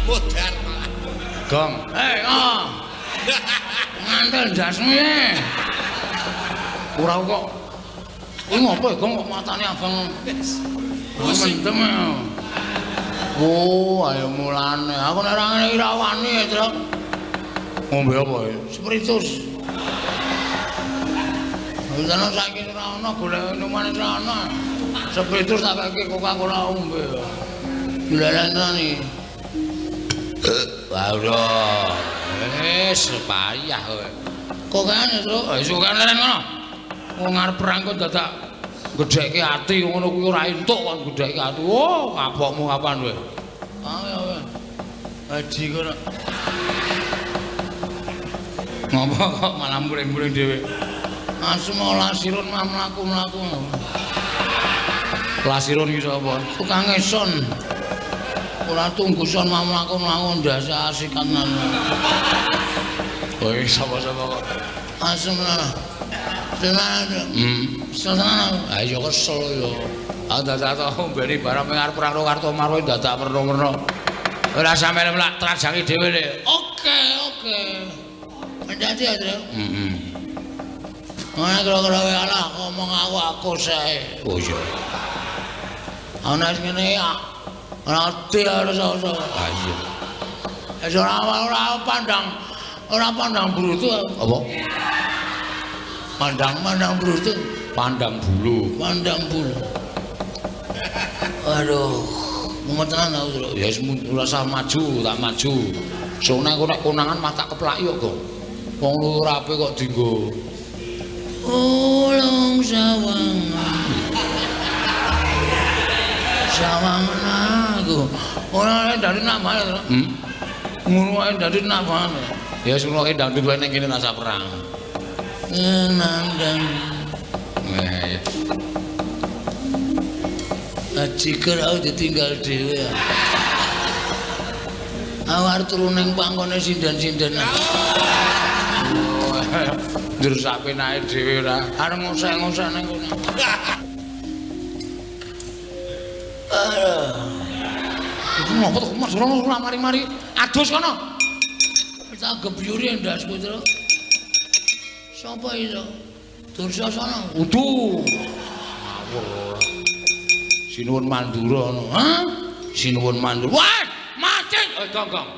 Modar malah. Gong. Eh, oh. Ngantel ndasmu e. Ora kok. Kuwi ngopo ya, Gong, kok matane abang? Pusing. Mendem. Oh, ayo mulane. Aku nek ora ngene iki ra wani, Truk. Ngombe apa ya? Spiritus. Wis ana saiki ora ana golek minuman ora ana. Spiritus tak keke Coca-Cola ombe. Lha iki. Wah, udah. Wis payah kowe. Kok kene, Truk? Wis kok leren ngono. Wong arep perang kok dadak gedhekke ati ngono kuwi ora entuk kok gedhekke ati. Oh, kapokmu kapan kowe? Ayo kowe. Haji kono. Ngopo kok malah muring-muring dhewe? Asem lasirun mlaku-mlaku. Lasirun iki sapa? Tukang son. Ora tunggu son mlaku-mlaku ndase asikan. Kowe sapa-sapa kok? Asem lah. Tenan. Tenan. Ha iya kesel ya. Aku dadak tau mbeni barang arep perang karo Kartomarwa dadak werna-werna. Ora sampe mlak trajangi dhewe le. Oke, oke. Hati-hati ya, Tru. Heeh. Ora kira-kira wae alah ngomong aku sae. Oh iya. Ana sing ngene ya. Ora ati ora iso. Ha iya. Wis ora pandang brutu apa? Pandang brutu, pandang bulu, pandang bulu. Aduh, mumet tenan aku, Tru. Ya wis ora usah maju, tak maju. Sone aku nek konangan mah tak keplaki kok, Gong. Wong loro ape kok dienggo. Ulung sawangan. Sawangan aku. Ora dari nama ya, Ngono wae dari nama. Ya wis ngono dangdut wae ning kene rasa perang. Nandang. Eh. Ajiker aku ditinggal dhewe. Aku arep turu ning pangkone sinden-sindenan. Njur sak penake dhewe ora. Arep ngosek-ngosek ning kono. Iku ngopo to Mas ora mari-mari. Adus kono. Tak gebyuri ndasku, Tru. Sapa iso? Dursasana. Udu. Ngawur. Sinuwun Mandura ngono. Hah? Sinuwun Mandura. Wah, mati. Eh, Gong, Gong.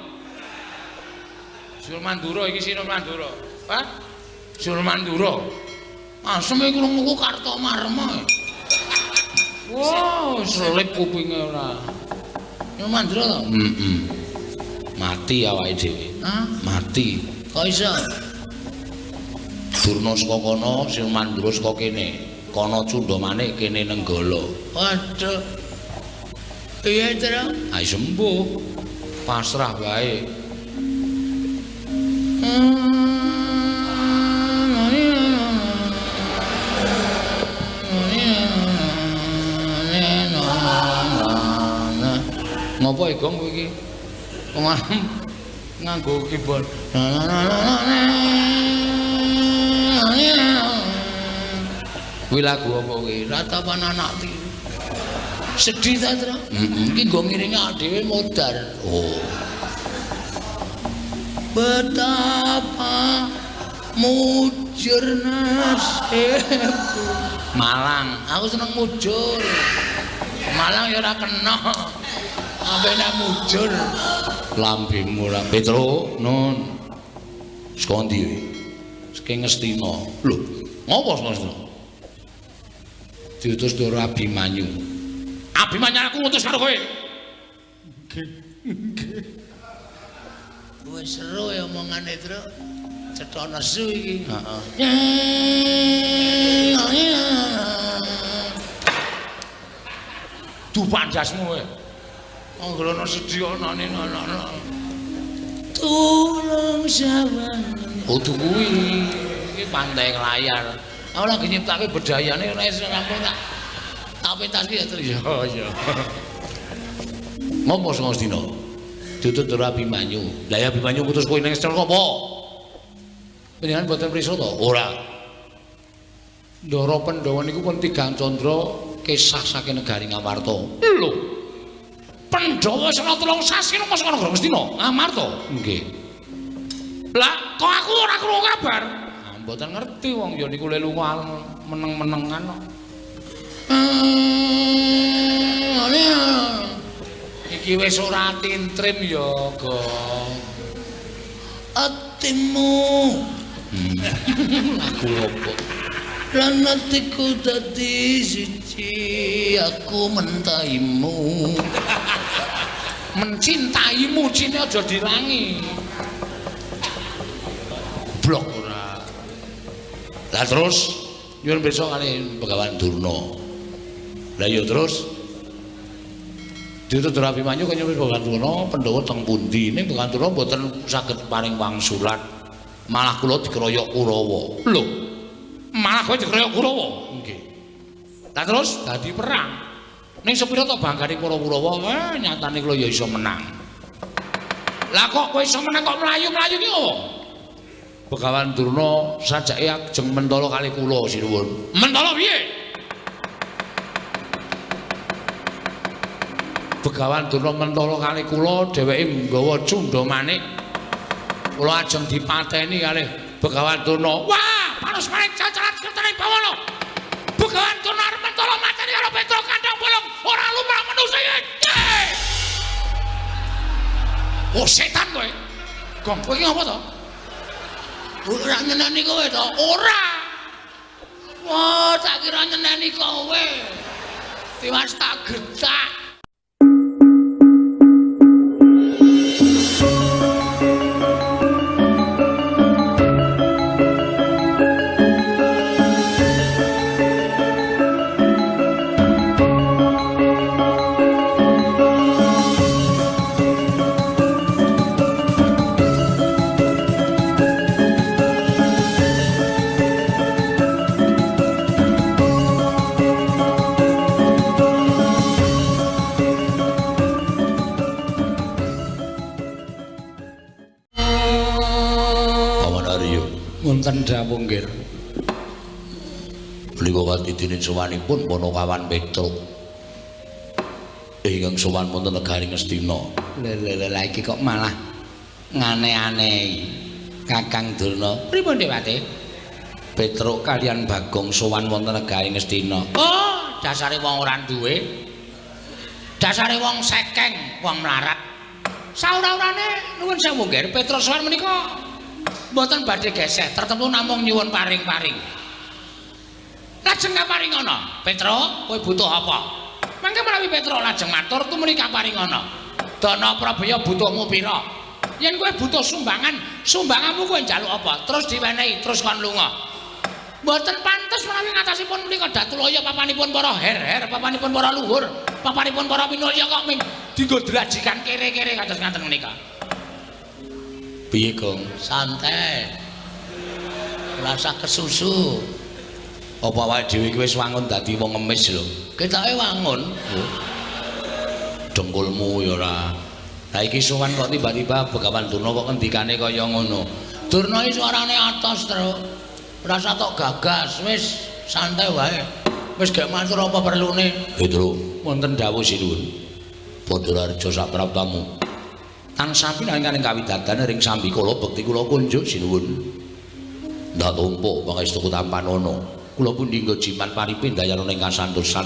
Sinuwun Mandura iki Sinuwun Mandura. Hah? Sinuwun Mandura. Asem iki krungu Kartomarma. Wow, selip kupinge ora. Sinuwun Mandura to? Heeh. Mati awake dhewe. Hah? Mati. Kok iso? Durna saka kono, Sinuwun Mandura saka kene. Kono Cundamane kene Nenggala. Waduh. Piye, Tru? Ayo sembuh. Pasrah wae. Ngopo e, Gong, kowe iki? Wong nganggo keyboard. Kuwi lagu apa kuwi? Ratapan anak tiri. Sedih ta, Tru? Heeh. Iki nggo ngiringi dhewe modar. Oh. Betapa mujur nasibku. Malang, aku seneng mujur. Malang ya ora kena. Ampe nek mujur. Lambemu ora Petro, Nun. Saka ndi kowe? Saking Ngastina. Lho, ngopo saka Ngastina? Diutus Ndara Abimanyu. Abimanyu aku ngutus karo kowe. Nggih. Nggih. Wis seru ya omongane, Tru. Cetha nesu iki. Heeh. Dupak ndasmu kowe. Anggere ana sedih ana ana. Tulung sawangan. Kudu kuwi. Iki pantai layar. Aku lagi nyiptake bedayane ora iso rampung tak. Tak pentaske ya, Tru. Iya, iya. Ngopo sing dina? Ditut Ndara Abimanyu. Lah ya Abimanyu putus kowe ning Ngastina apa? Panjenengan boten prisa to? Ora. Ndara Pandhawa niku pun tigang candra kesah saking negari Ngamarta. Lho. Pandhawa wis ana 3 sasi lunga saka negara Ngastina. Amarta. Nggih. Lah, kok aku ora krungu kabar? Ah, mboten ngerti wong ya niku le lunga meneng-menengan kok. Iki wis ora tintrim ya, Gong. Atimu. Aku opo? Lan atiku dadi siji, aku mentaimu. Mencintaimu cine aja dilangi. Blok ora. Lah terus nyuwun pirsa kali Begawan Durna. Lah iya terus ditutur Abimanyu kaya nyuwun Begawan Durna Pandhawa teng pundi? Ning Begawan Durna mboten saged paring wangsulan. Malah kula dikeroyok Kurawa. Lho. Malah kowe dikeroyok Kurawa? Nggih. Lah terus dadi perang. Ning sepira to banggane para Kurawa, nyatane kula ya iso menang. Lah kok kowe iso menang kok mlayu-mlayu ki opo? Begawan Durna sajake ajeng mentala kali kula sinuwun. Mentala piye? Begawan Durna mentala kali kula, dheweke nggawa cundha manik. Kula ajeng dipateni kalih Begawan Durna. Wah, panus manik cacaran kertane bawana. Begawan Durna arep mentala mateni karo Petruk Kandang Bolong, ora lumrah manusa iki. Oh setan kowe. Gong, kowe iki ngapa to? Ora nyeneni kowe to? Ora. Wah, tak kira nyeneni kowe. Tiwas tak getak. Wonten dawuh nggih. Menika katidene sowanipun Panakawan Petruk. Ingkang sowan wonten negari Ngastina. Lha lha lha iki kok malah ngane-anehi Kakang Durna. Pripun Dewate? Petruk kalian Bagong sowan wonten negari Ngastina. Oh, dasare wong ora duwe. Dasare wong sekeng, wong mlarat. Saura-urane nuwun sewu nggih, Petruk sowan menika mboten badhe geseh, tertentu namung nyuwun paring-paring. Lajeng kaparingana, Petruk, kowe butuh apa? Mangke menawi Petruk lajeng matur tumuli kaparingana. Dana Prabaya butuhmu pira? Yen kowe butuh sumbangan, sumbanganmu kowe njaluk apa? Terus diwenehi, terus kon lunga. Mboten pantes menawi ngatasipun menika Datulaya papanipun para her-her, papanipun para luhur, papanipun para minulya kok ming dienggo drajikan kere-kere kados ngaten menika. Piye, Gong? Santai. Ora usah kesusu. Apa awake dhewe iki wis wangun dadi wong ngemis lho. Ketoke wangun. Dengkulmu ya ora. Lah iki sowan kok tiba-tiba Begawan Durna kok ngendikane kaya ngono. Durna iki suarane atos, Truk. Ora usah tok gagas, wis santai wae. Wis gek matur apa perlune. Petruk, wonten dawuh sinuwun. Pandharareja sapraptamu. Tansah pinangan kawidadan ring sambikala bekti kula kunjuk sinuwun. Ndak tampa pangestu tampanana. Kula pundi nggo jimat paripe ndayana ing kasantosan.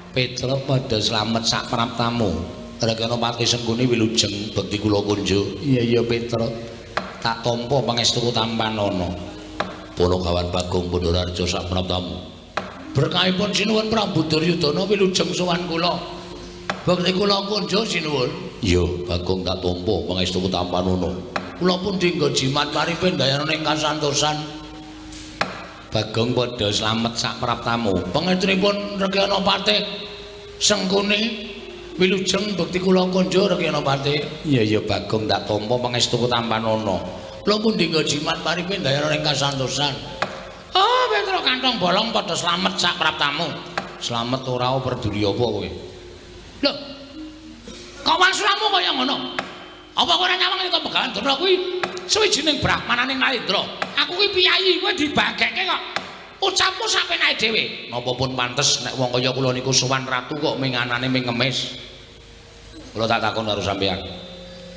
Petruk padha slamet sak praptamu. Rekana pati Sengkuni wilujeng bekti kula kunjuk. Iya iya Petruk. Tak tampa pangestu tampanana. Panakawan Bagong Pandharareja sak praptamu. Berkahipun sinuwun Prabu Duryudana wilujeng sowan kula. Bekti kula kunjuk sinuwun. Iya, Bagong tak tampa pangestu tampanana. Kula pundi nggo jimat paripe ndayana ing kasantosan. Bagong padha slamet sak praptamu. Pangestunipun Rekyana Patih Sengkuni wilujeng bekti kula kunjuk Rekyana Patih. Iya iya Bagong tak tampa pangestu tampanana. Kula pundi nggo jimat paripe ndayana ing kasantosan. Oh, Petruk kantong bolong padha slamet sak praptamu. Slamet ora peduli apa kowe? Lho. Kok wangsulamu kaya ngono? Apa kowe ora nyawang yen Begawan Durna kuwi suwijining brahmananing Nalendra? Aku kuwi piyayi, kowe dibagekke kok. Ucapmu sapenake dhewe. Napa pun pantes nek wong kaya kula niku sowan ratu kok ming anane ming ngemis. Kula tak takon karo sampeyan.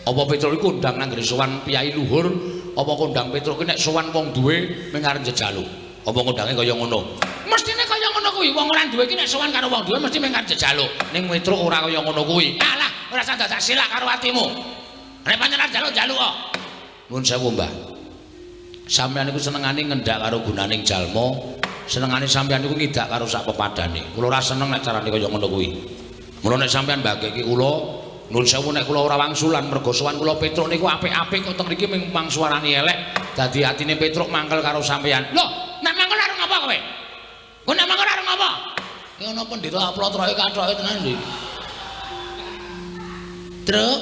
Apa Petruk iku kondang nang sowan piyai luhur, apa kondang Petruk ki nek sowan wong duwe mung arep njejaluk? Apa kondange kaya ngono? Mestine kaya ngono kuwi, wong ora duwe ki nek sowan karo wong duwe mesti mung arep njejaluk. Ning Petruk ora kaya ngono kuwi. Alah, ora usah dadak silak karo atimu. Nek pancen arep njaluk, njaluk kok. Nuwun sewu, Mbah. Sampeyan niku senengane ngendak karo gunaning jalma, senengane sampeyan niku ngidak karo sak pepadane. Kula ora seneng nek carane kaya ngono kuwi. Mula nek sampeyan mbageke kula, nuwun sewu nek kula ora wangsulan mergo sowan kula Petruk niku apik-apik kok teng mriki mung mangsuarani elek, dadi atine Petruk mangkel karo sampeyan. Lho, nek mangkel arep ngapa kowe? Kowe nek mangkel arep ngapa? Ki ana pendeta aplotroke kathoke tenan iki. Truk,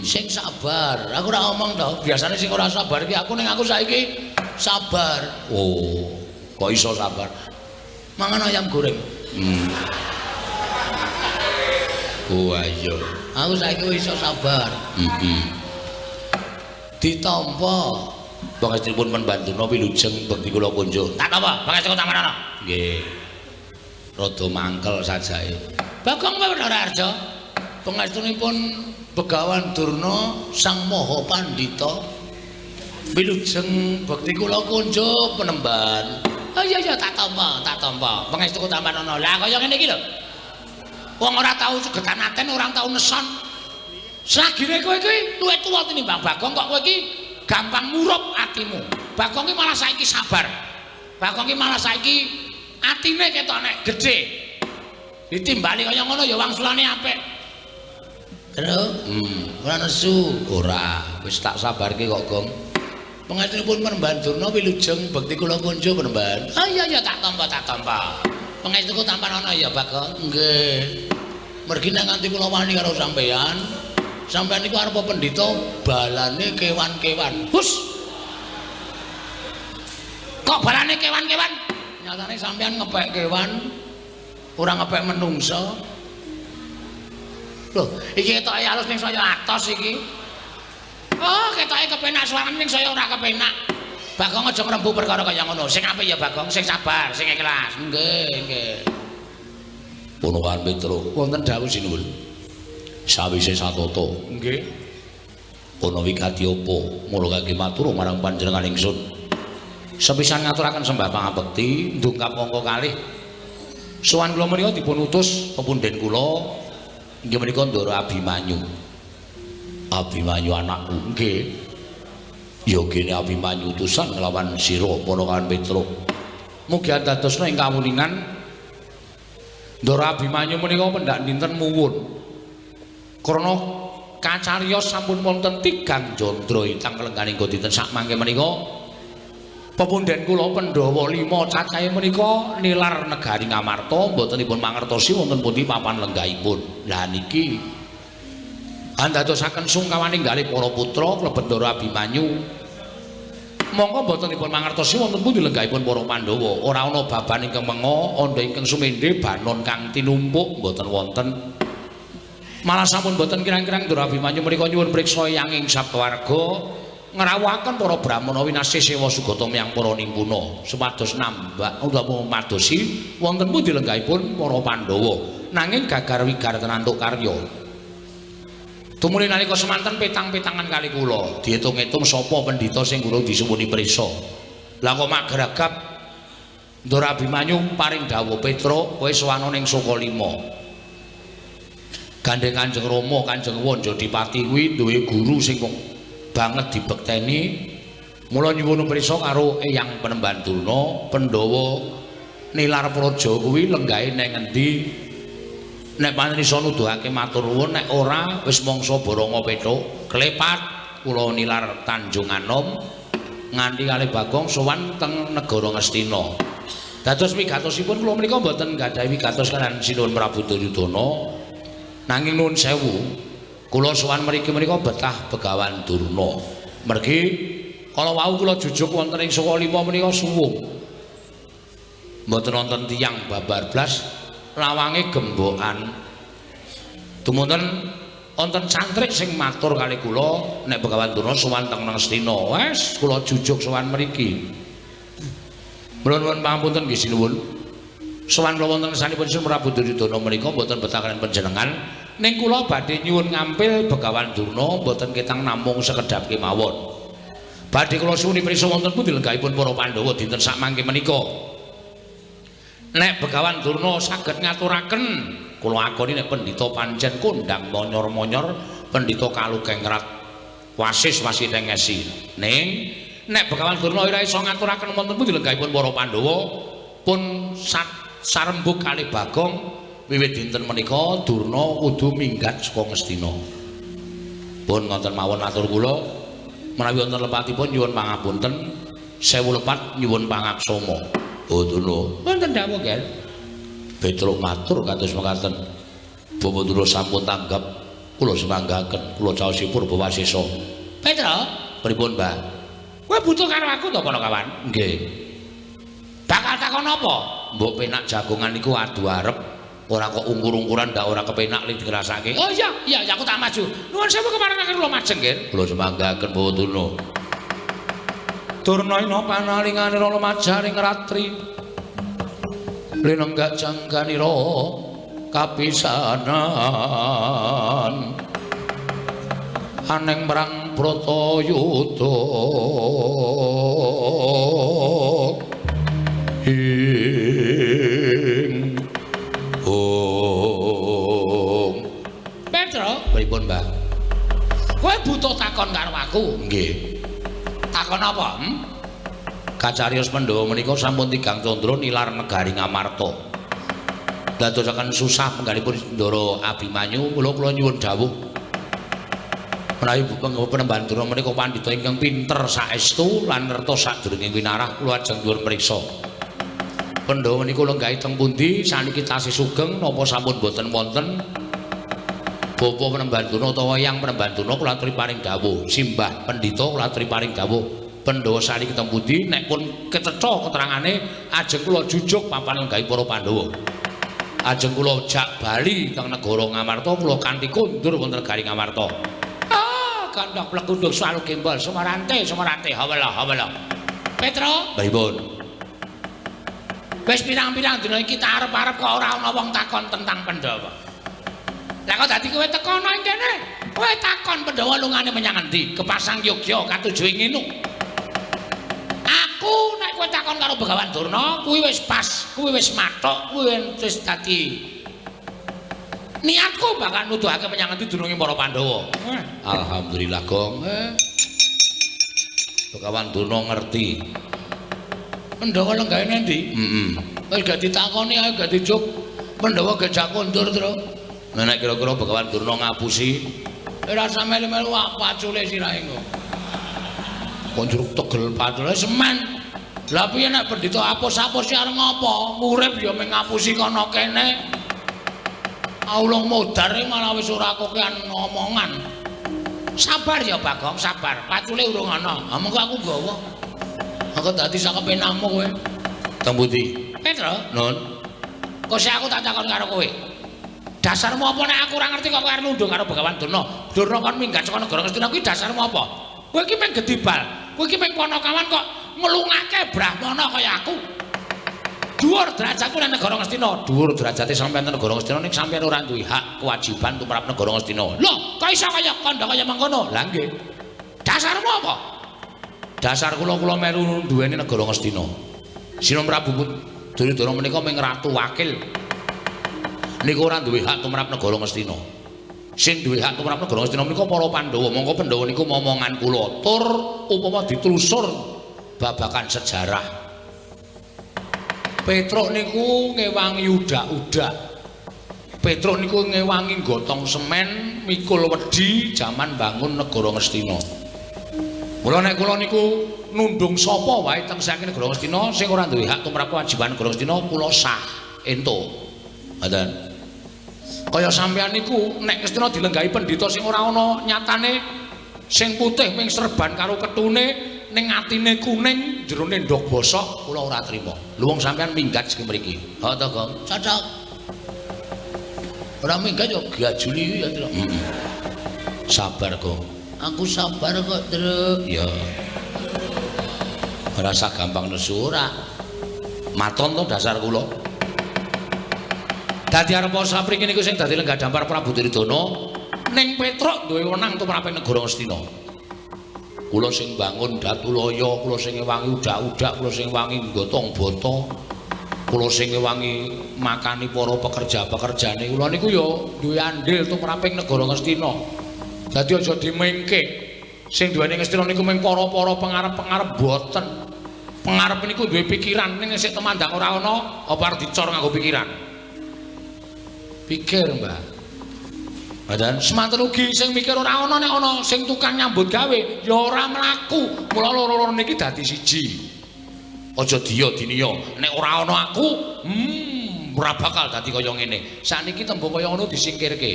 sing sabar. Aku ora omong to. Biasane sing ora sabar iki aku, ning aku saiki sabar. Oh, kok iso sabar? Mangan ayam goreng. Oh, iya. Aku saiki wis iso sabar. Ditampa. Pangestunipun Pendana wilujeng bekti kula kunjuk. Tak tampa, pangestu tamanana. Nggih. Rada mangkel sajake. Bagong Bathara Arja. Pangestunipun Begawan Durna Sang Maha Pandhita. Wilujeng bekti kula kunjuk penemban. Oh iya iya, tak tampa, tak tampa. Pangestuku tamanana. Lah kaya ngene iki lho. Wong ora tau cegetan aten, ora tau neson. Selagine kowe iki luwih tuwa tinimbang Bagong kok kowe iki gampang murup atimu. Bagong iki malah saiki sabar. Bagong iki malah saiki atine ketok nek gedhe. Ditimbali kaya ngono ya wangsulane apik. Truk, ora nesu. Ora, wis tak sabarke kok, Gong. Pangestunipun Penemban Durna wilujeng bekti kula kunjuk penemban. Oh iya iya, tak tampa, tak tampa. Pangestuku tampanana ya, Bagong. Nggih. Mergi nek nganti kula wani karo sampeyan, sampeyan niku arep pendhita balane kewan-kewan. Hus. Kok balane kewan-kewan? Nyatane sampeyan ngepek kewan, ora ngepek menungsa. Loh, iki ketoke alus ning saya atos iki. Oh, ketoke kepenak suarane ning saya ora kepenak. Bagong aja ngrembug perkara kaya ngono. Sing apik ya Bagong, sing sabar, sing ikhlas. Nggih, nggih. Punukan Petruk, wonten dawuh sinuwun. Sawise satata. Nggih. Ana wigati apa? Mula kangge matur marang panjenengan ingsun. Sepisan ngaturaken sembah pangabekti, ndungkap angka kalih. Sowan kula menika dipun utus pepundhen kula inggih menika Ndara Abimanyu. Abimanyu anakku. Nggih. Ya kene Abimanyu utusan nglawan sira Ponokawan Petruk. Mugi andadosna ing kawuningan Ndara Abimanyu menika pendak dinten muwun. Krana kacariyos sampun wonten tigang jandra itang kelengganing dinten sakmangke menika pepundhen kula Pandhawa 5 cacahe menika nilar negari Ngamarta mbotenipun mangertosi wonten pundi papan lenggahipun. Lah niki andadosaken sungkawaning galih para putra klebet Ndara Abimanyu. Monggo mbotenipun mangertosi wonten pundi lenggahipun para Pandhawa. Ora ana baban ingkang menga, andha ingkang sumendhe, banon kang tinumpuk mboten wonten. Malah sampun mboten kirang-kirang Ndara Abimanyu menika nyuwun priksa eyang ing sawarga ngrawuhaken para brahmana winasih sewa sugata miyang para nimpuna supados nambah utawa madosi wonten pundi lenggahipun para Pandhawa. Nanging gagar wigar tenantuk karya. Tumuli nalika semanten petang-petangan kali kula diitung-itung sapa pendhita sing durung disuwuni prisa. Lah kok magragap Ndara Abimanyu paring dawuh, Petruk kowe sowana ning Sukalima. Gandeng Kanjeng Rama, Kanjeng Wanjadipati kuwi duwe guru sing banget dibekteni. Mula nyuwun prisa karo Eyang Penemban Durna, Pandhawa nilar praja kuwi lenggahe nang endi? Nek pancen iso nuduhake matur nuwun, nek ora wis mangsa boronga Petruk. Klepat kula nilar Tanjung Anom nganti kalih Bagong sowan teng negara Ngastina. Dados wigatosipun kula menika mboten nggadahi wigatos kaliyan Sinuwun Prabu Duryudana. Nanging nuwun sewu, kula sowan mriki menika betah Begawan Durna. Mergi kala wau kula jujuk wonten ing Sukalima menika suwung. Mboten wonten tiyang babar blas, lawange gembokan. Dumunten wonten cantrik sing matur kali kula nek Begawan Durna sowan teng Ngastina. Wes kula jujuk sowan mriki. Mula nuwun pangapunten nggih sinuwun. Sowan kula wonten ngersanipun Sinuwun Prabu Duryudana menika mboten betah kaliyan panjenengan. Ning kula badhe nyuwun ngampil Begawan Durna mboten ketang namung sekedhap kemawon. Badhe kula suwuni prisa wonten pundi lenggahipun para Pandhawa dinten sakmangke menika. Nek Begawan Durna saged ngaturaken, kula akoni nek pendhita pancen kondhang monyor-monyor, pendhita kalukengrat wasis wasiteng esi. Ning nek Begawan Durna ora iso ngaturaken wonten pundi lenggahipun para Pandhawa pun sarembug kalih Bagong wiwit dinten menika Durna kudu minggat saka Ngastina. Pun ngoten mawon atur kula. Menawi wonten lepatipun nyuwun pangapunten, sewu lepat nyuwun pangaksama. Oh Durna, wonten dawuh, Ger. Petruk matur kados mekaten. Bapak Durna sampun tanggap, kula semanggaken, kula caosi purba wasesa. Petruk, pripun, Mbah? Kowe butuh karo aku to, Panakawan? Nggih. Bakal takon apa? Mbok penak jagongan niku adu arep, ora kok ungkur-ungkuran ndak ora kepenak li dirasake. Oh iya, iya aku tak maju. Nuwun sewu kemarengaken kula majeng, Ger. Kula semanggaken Bapak Durna. Durna ina panalinganira lumajaring ratri. Linenggak jangganira kapisanan. Aneng marang Bratayuda. Ing Om. Petro, pripun, Mbah? Kowe butuh takon karo aku? Nggih. Takon apa? Kacariyos Pandhawa menika sampun tigang candra nilar negari Ngamarta. Dadosaken susah penggalipun Ndara Abimanyu, mula kula nyuwun dawuh. Menawi Penemban Durna menika pandhita ingkang pinter saestu lan ngertos sadurunge winarah, kula ajeng nyuwun mriksa. Pandhawa niku lenggahi teng pundi saniki tasih sugeng napa sampun boten wonten? Bapa Penemban Durna utawa Eyang Penemban Durna kula aturi paring dawuh, simbah pendhita kula aturi paring dawuh. Pandhawa saniki teng pundi nek pun kecetha keterangane ajeng kula jujuk papan lenggahi para Pandhawa. Ajeng kula jak bali teng negara Ngamarta kula kanthi kondur wonten negari Ngamarta. Ah, gandhang plekundung salu gembol sumarante sumarante hawala hawala. Petro, pripun? Wis pirang-pirang dina iki tak arep-arep kok ora ana wong takon tentang Pandhawa. Lah kok dadi kowe teko ana ing kene? Kowe takon Pandhawa lungane menyang endi? Kepasang Yogya katuju ing nginu. Aku nek kowe takon karo Begawan Durna, kuwi wis pas, kuwi wis mathuk, kuwi wis dadi niatku bakal nuduhake menyang endi dununge para Pandhawa. Alhamdulillah, Gong. Begawan Durna ngerti. Pandhawa lenggahe endi? Heeh. Wis gak ditakoni ae gak dijuk. Pandhawa gejak kondur, Tru. Nek kira-kira Begawan Durna ngapusi, ora usah melu-melu pacule sirahe engko. Kok njuruk tegel pacule semen. Lah piye nek pendhita apus-apus arep ngopo? Urip ya mung ngapusi kono kene. Aulung modar malah wis ora kokean omongan. Sabar ya Bagong, sabar. Pacule urung ana. Ha mengko aku nggawa. Aku dadi sak kepenakmu kowe. Teng pundi? Petro, Nun. Kok sik aku tak takon karo kowe. Dasarmu apa nek aku ora ngerti kok kowe arep nunduk karo Begawan Durna? Durna kon minggat saka negara Ngastina kuwi dasarmu apa? Kowe iki mung gedibal. Kowe iki mung panakawan kok nglungake brahmana kaya aku. Dhuwur derajatku nang negara Ngastina. Dhuwur derajate sampeyan nang negara Ngastina ning sampeyan ora duwe hak kewajiban tumrap negara Ngastina. Lho, kok iso kaya kandha kaya mengkono? Lah nggih. Dasarmu apa? Dasar kula kula melu duweni negara Ngastina. Sina Prabu Duryudana menika mung ratu wakil. Niku ora duwe hak tumrap negara Ngastina. Sing duwe hak tumrap negara Ngastina menika para Pandhawa. Mongko Pandhawa niku momongan kula. Tur upama ditelusur babakan sejarah. Petruk niku ngewangi udak-udak. Petruk niku ngewangi gotong semen, mikul wedi jaman bangun negara Ngastina. Mula nek kula niku nundung sapa wae teng saking negara Ngastina sing ora duwe hak tumrap kewajiban negara Ngastina kula sah entuk. Ngoten. Kaya sampeyan niku nek Ngastina dilenggahi pendhita sing ora ana nyatane sing putih ming serban karo ketune ning atine kuning jerone ndog bosok kula ora trima. Lho wong sampeyan minggat saking mriki. Ha to, Gong. Cocok. Ora minggat yo gajuli ya, Tru. Heeh. Sabar, Gong. Aku sabar kok, Tru. Ya. Ora usah gampang nesu ora. Maton to dasar kula. Dadi arep sapriki niku sing dadi lenggah dampar Prabu Duryudana ning Petruk duwe wenang tumraping negara Ngastina. Kula sing bangun Datulaya, kula sing ngewangi udak-udak, kula sing ngewangi gotong bata, kula sing ngewangi makani para pekerja-pekerjane. Kula niku ya duwe andil tumraping negara Ngastina. Dadi aja dimengke. Sing duweni Ngastina niku mung para-para pengarep-pengarep boten. Pengarep niku duwe pikiran, ning sik temandang ora ana, apa arep dicor nganggo pikiran? Pikir, Mbah. Badan semanten ugi sing mikir ora ana, nek ana sing tukang nyambut gawe ya ora mlaku. Mula loro-loro niki dadi siji. Aja diya diniya, nek ora ana aku, ora bakal dadi kaya ngene. Sakniki tembung kaya ngono disingkirke.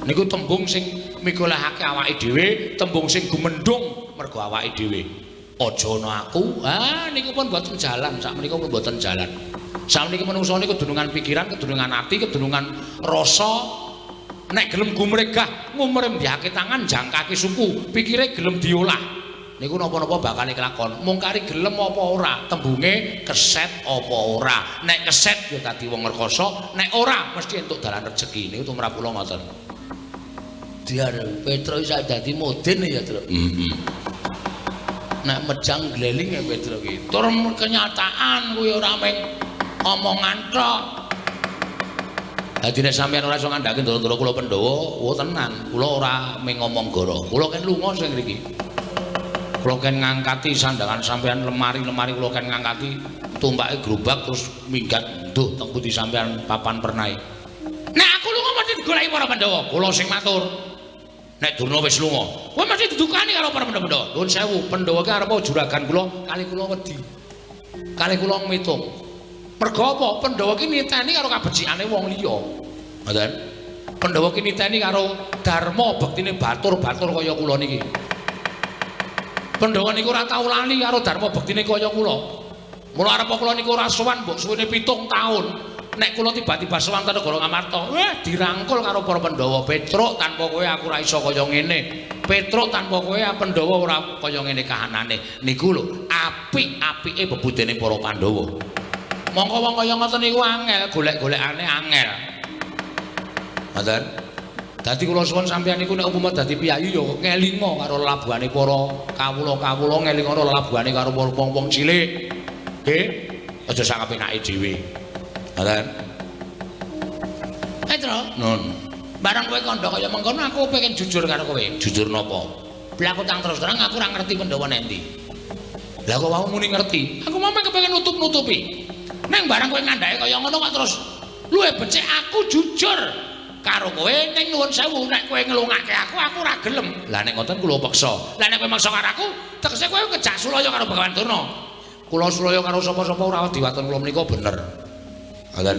Niku tembung sing migolahake awake dhewe, tembung sing gumendhung mergo awake dhewe. Aja ana aku, ah niku pun mboten jalan, sakmenika pun mboten jalan. Sakmeniki manungsa niku kedunungan pikiran, kedunungan ati, kedunungan rasa. Nek gelem gumregah, ngumrembyake tangan, jangkake suku, pikire gelem diolah. Niku napa-napa bakal kelakon. Mung kari gelem apa ora, tembunge keset apa ora. Nek keset ya dadi wong rekasa, nek ora mesti entuk dalan rejeki. Niku tumrap kula ngoten. Diar Petro iso dadi modin ya, Truk. Heeh. Nek mejang gleling ya Petro ki. Tur kenyataan kuwi ora mung omongan tok. Dadi nek sampeyan ora iso ngandhake ndoro-ndoro kula Pandhawa, oh tenan, kula ora mung ngomong goro. Kula ken lunga sing ngriki. Kula ken ngangkati sandangan sampeyan, lemari-lemari kula ken ngangkati, tumpake gerobak terus minggat nduh teng pundi sampeyan papan pernahe. Nek aku lunga mesti digoleki para Pandhawa. Kula sing matur. Nek Durna wis lunga, kowe mesti didukani karo para Pandhawa. Nuwun sewu, Pandhawa ki arep juragan kula, kali kula wedi. Kali kula ngitung. Mergo apa? Pandhawa ki niteni karo kabecikane wong liya. Ngoten. Pandhawa ki niteni karo dharma bektine batur-batur kaya kula niki. Pandhawa niku ora tau lali karo dharma bektine kaya kula. Mula arep kula niku ora sowan mbok suwene 7 taun. Nek kula tiba-tiba sowan ten negara Ngamarta, weh dirangkul karo para Pandhawa. Petruk tanpa kowe aku ora iso kaya ngene. Petruk tanpa kowe Pandhawa ora kaya ngene kahanane. Niku lho apik-apike bebudene para Pandhawa. Mongko wong kaya ngoten niku angel, golek-golekane angel. Ngoten. Dadi kula suwun sampeyan niku nek umpama dadi piyayi ya ngelinga karo labuhane para kawula-kawula, ngelinga karo labuhane karo wong-wong cilik. Nggih, aja sak kepenake dhewe. Ngoten. Petro, Nun. Barang kowe kandha kaya mengkono aku pengen jujur karo kowe. Jujur napa? Lah aku tang terus terang aku ora ngerti Pandhawa nendi. Lah kok wau muni ngerti? Aku mau kepengin nutup-nutupi. Neng barang kowe ngandhake kaya ngono kok terus luwih becik aku jujur karo kowe ning nuwun sewu nek kowe ngelungake aku aku ora gelem. Lah nek ngoten kula peksa. Lah nek kowe maksa karo aku tegese kowe kejak sulaya karo Bagawan Durna. Kula sulaya karo sapa-sapa ora wedi waton kula menika bener. Ngoten.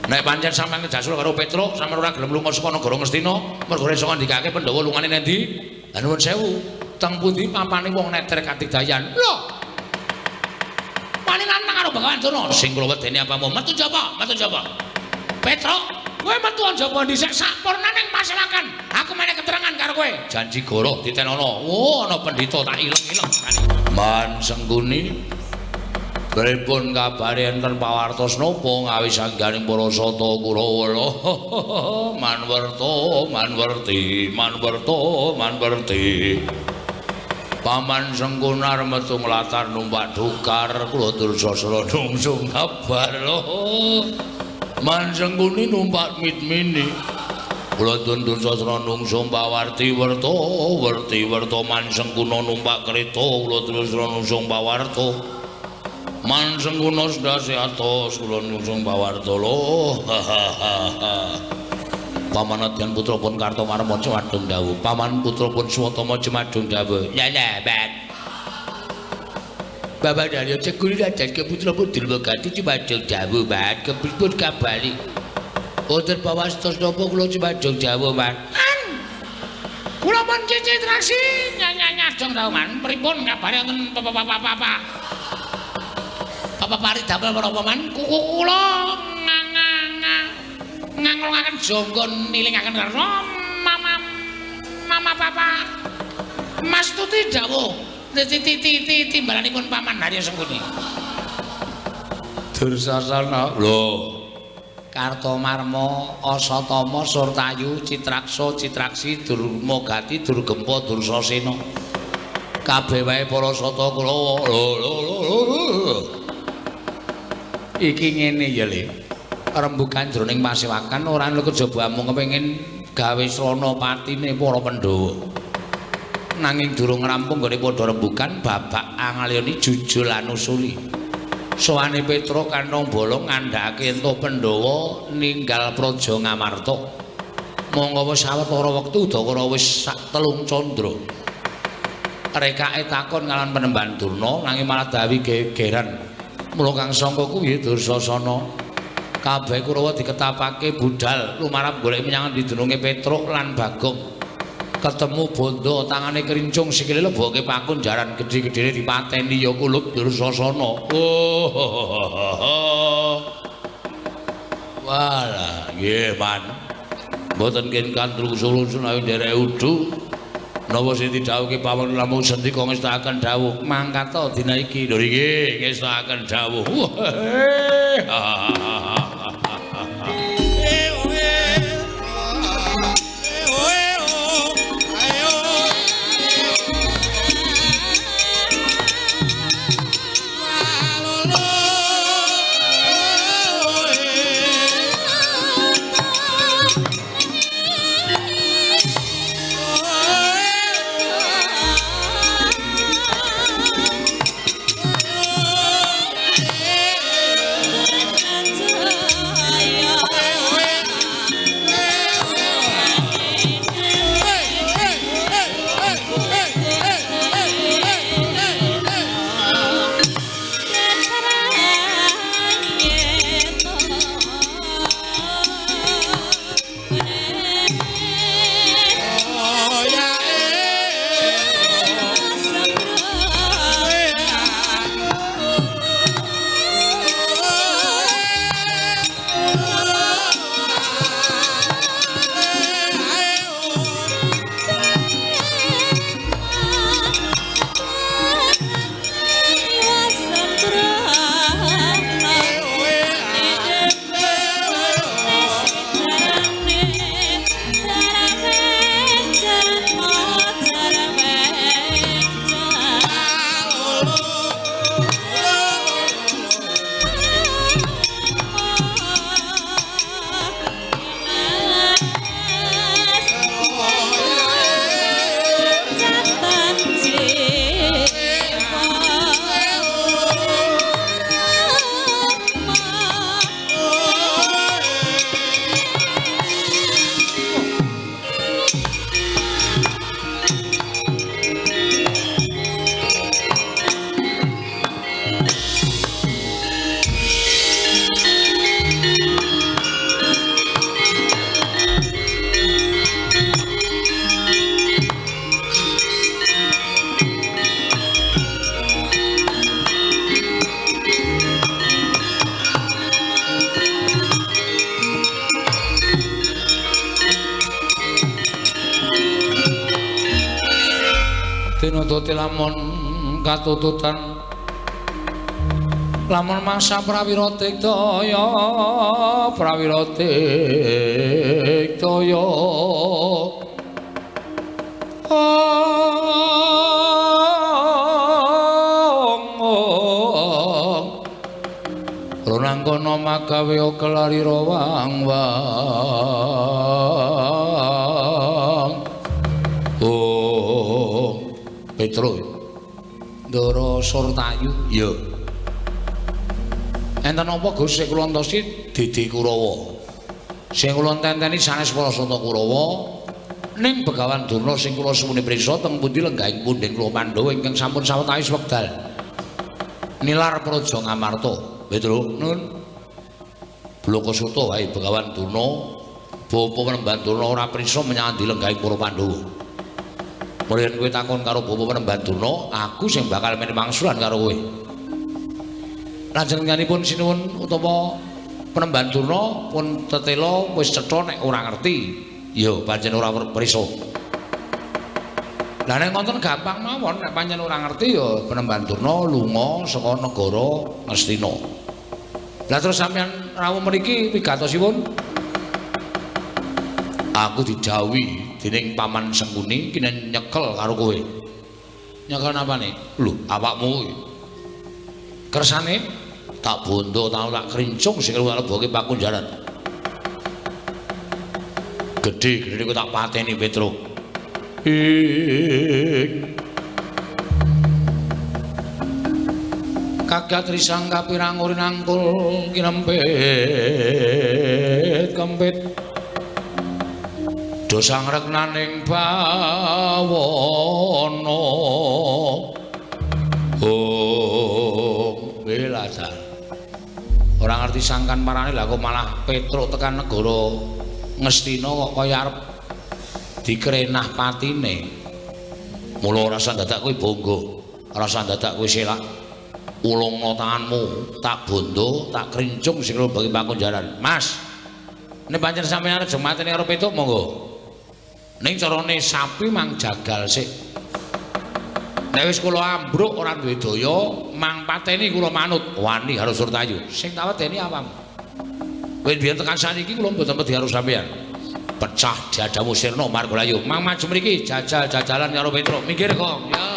Nek pancen sampeyan kejak sulaya karo Petruk, sampeyan ora gelem lunga saka negara Ngastina, mergo iso ngandikake Pandhawa lungane nendi? Lah nuwun sewu, teng pundi papane wong neter kadigdayan? Lho. Wani nantang karo Bagawan Durna. Sing kula wedeni apamu? Metu jaba, metu jaba. Petruk, kowe metu jaba dhisik sampurna ning pasewakan. Aku meneh keterangan karo kowe. Janji goroh ditenono. Oh, ana pendhita tak ileng-ileng. Man Sengkuni. Pripun kabare enten pawartos napa ngawi sangganing para sata Kurawa? Manwerta, manwerti, manwerta, manwerti. Paman Sengkunar metu nglatar numpak dukar kula Dursasana nungsung kabar lho. Man Sengkuni numpak mitmini. Kula Dursasana nungsung pawarti werta, werti werta Man Sengkuna numpak kereta kula Dursasana nungsung pawarta. Man Sengkuna sendase atos kula nungsung pawarta lho. Paman Adyan putra pun Kartomarma cumadung dawuh. Paman putra pun Swatama cumadung dawuh. Ya lah, Bat. Bapak Daryo Cekuli Raden ke putra pun Durmagati cumadung dawuh, Bat. Kepripun kabari? Wonten pawastos napa kula cumadung dawuh, Man? Kula pun cicitrasi nyanyanyadong dawuh, Man. Pripun kabare wonten papa-papa? Papa pari damel menapa, Man? Kuku kula nganglungaken jangga nilingaken karo mama mama papa Mas Tuti dawuh timbalanipun Paman Harya Sengkuni. Dursasana lho. Kartomarma, Asatama, Surtayu, Citraksa, Citraksi, Durmagati, Durgempa, Dursasena. Kabeh wae para sata Kurawa. Lho lho lho. Iki ngene ya, Le. Rembugan jroning pasewakan ora ana kejaba amung kepengin gawe srana patine para Pandhawa. Nanging durung rampung nggone padha rembugan babak angalyani jujul anusuli. Sowane Petruk kantong bolong ngandhakake entuh Pandhawa ninggal praja Ngamarta. Monggo wis sawetara wektu udakara wis sak telung candra. Rekake takon kalawan Panembahan Durna nanging malah dawi gegeran. Mula kang sangka kuwi Dursasana. Kabeh Kurawa diketapake budhal lumarap golek menyang endi dununge Petruk lan Bagong. Ketemu bondo tangane krincung sikile leboke pakun jaran gedhe-gedhene dipateni ya kulup Dursasana. Oh. Walah, nggih, Man. Mboten ken kandrung sulusun ayo nderek udu. Napa sing didhawuhke pawon namung sendika ngestakaken dawuh mangkata dina iki. Lho nggih, ngestakaken dawuh. Tinututi lamun katututan lamun mangsa prawira tiktaya prawira tiktaya Runangkana magawe kelari rawang wang. Oh Petro Ndara Surtayu. Iya. Enten apa Gus sing kula entosi Dede Kurawa. Sing kula tenteni sanes para sata Kurawa ning Begawan Durna sing kula suwuni prisa teng pundi lenggahing punden kula Pandhawa ingkang sampun sawetawis wekdal nilar praja Ngamarta. Petro nun. Blaka Suta wae Begawan Durna, bapa Panembahan Durna ora prisa menyang endi lenggahing para Pandhawa. Mulane kowe takon karo bapa Panembahan Durna, aku sing bakal meni mangsulan karo kowe. Panjenenganipun sinuwun utawa Panembahan Durna pun tetela wis cetha nek ora ngerti. Ya pancen ora prisa. Lah nek ngoten gampang mawon, nek pancen ora ngerti ya Panembahan Durna lunga saka negara Ngastina. Lah terus sampeyan rawuh mriki wigatosipun? Aku didhawuhi dening Paman Sengkuni kinen nyekel karo kowe. Nyekel napane? Lho, awakmu kuwi. Kersane tak bondo tau tak krincung sing tak leboke pakunjaran. Gedhe-gedhe ku tak pateni Petruk. Ing kagat risang kapirang urinangkul kinempit kempit dosa ngreknaning bawana. Oh, welada. Ora ngerti sangkan marane lah kok malah Petruk tekan negara Ngastina kok kaya arep dikrenah patine. Mula ora usah dadak kowe bangga, ora usah dadak kowe selak. Ulungna tanganmu, tak bondo, tak krincung sing bagi pakunjaran. Mas, nek pancen sampeyan arep mateni karo Petruk monggo. Ning carane sapi mang jagal sik. Nek wis kula ambruk ora duwe daya, mang pateni kula manut wani karo Surtayu. Sing tak wedeni awam. Wis biyen tekan saniki kula mboten wedi karo sampeyan. Pecah dadamu sirna Margalayu. Mang maju mriki jajal-jajalan karo Petruk. Minggir kok. Ya.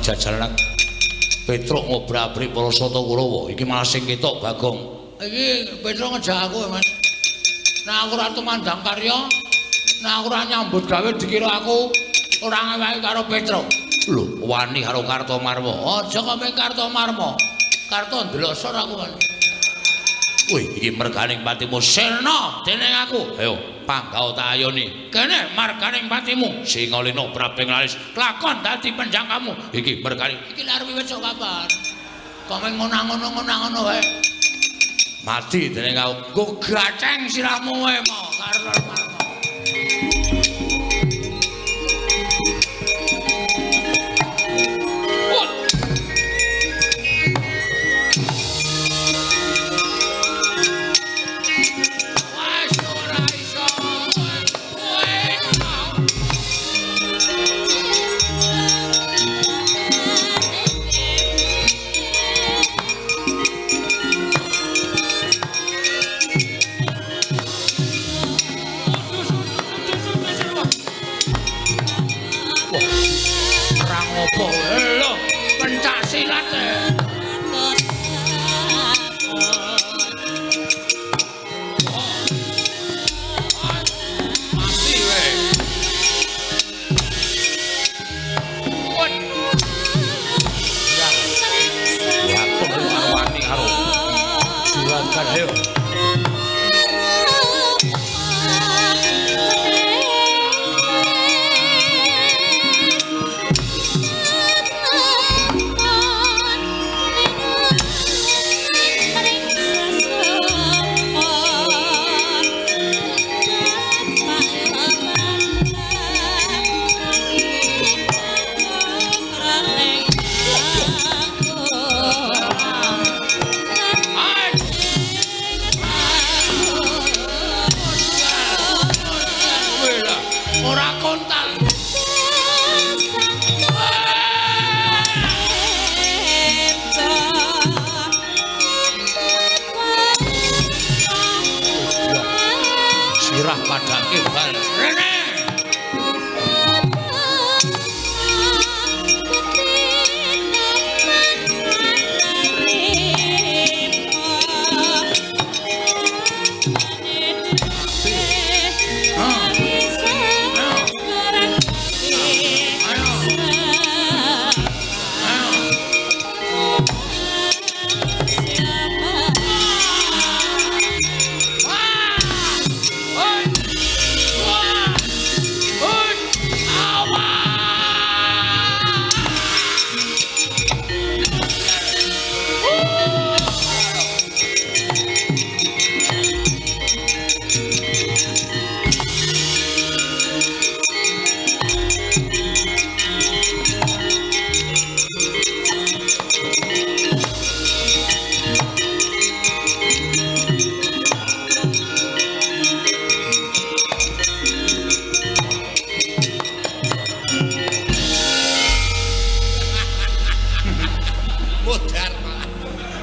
jajalan Petruk ngobrak-abrik para sata Kurawa. Iki malah sing ketok Bagong. Iki Petruk ngejak aku, Mas. Nah aku ora tumandang karya, nah aku ora nyambut gawe dikira aku ora ngewahi karo Petruk. Lho, wani karo Kartomarma. Aja kok mung Kartomarma. Karto ndelosor aku, Mas. Wih, iki merganing patimu sirna dening aku. Ayo, panggao tak ayoni. Kene marganing patimu. Singalina prabing laris lakon dadi penjangkamu. Iki merganing. Iki lha arep wiwit sok kapan? Kok mung ngono-ngono wae. Mati dening aku. Nggo gaceng sirahmu wae mo Kartomarma.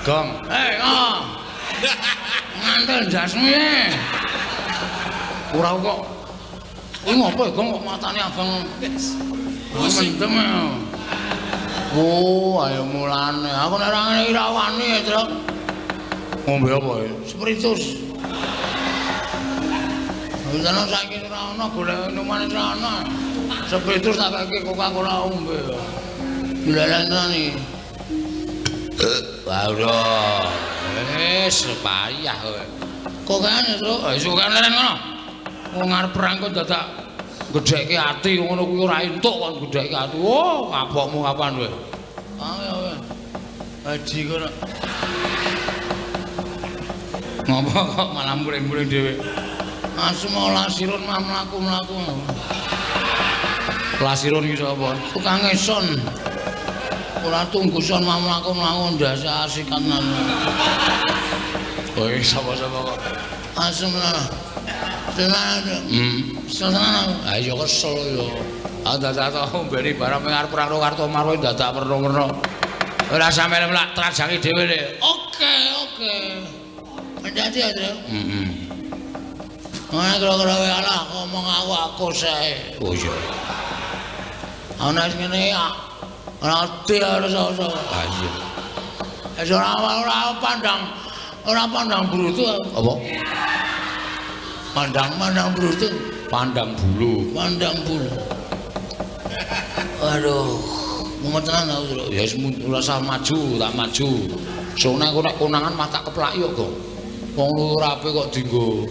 Gong. Eh, oh. Ngantel ndasmu e. Ora kok. Kuwi ngopo ya, Gong kok matane abang. Mendem. Oh, ayo mulane. Aku nek ora ngene iki ra wani ya, Truk. Ngombe apa ya? Spiritus. Wis saiki ora ono golek minuman ora ono. Spiritus tak keke Coca-Cola ombe. Lha iki. Wah, ora. Wis payah kowe. Kok kene, Truk? Wis kok leren ngono. Wong arep perang kok dadak gedhekke ati ngono kuwi ora entuk kok gedhekke ati. Oh, kapokmu kapan kowe? Ah, ya. Haji kono. Ngopo kok malah muring-muring dhewe? Asem lasirun mlaku-mlaku. Lasirun iki sapa? Tukang eson. Ora tunggu son mlaku-mlaku ndase asikan. Oh, sapa-sapa kok? Asem lah. Tenan. Tenan. Ha iya kesel ya. Ah dadak to mbeni barang arep perang karo Kartomarwa dadak werna-werna. Ora sampe mlak trajangi dhewe le. Oke, oke. Hati-hati ya, Tru. Heeh. Ana kira-kira wae alah ngomong aku sae. Oh iya. Ana sing ngene ya. Ora ora. Ah iya. Wis ora pandang brutu apa? Pandang brutu, pandang bulu. Pandang bulu. Aduh, mumet tenan aku. Ya wis ora usah maju, tak maju. Sone aku nek konangan mah tak keplaki kok. Wong lurape kok dienggo.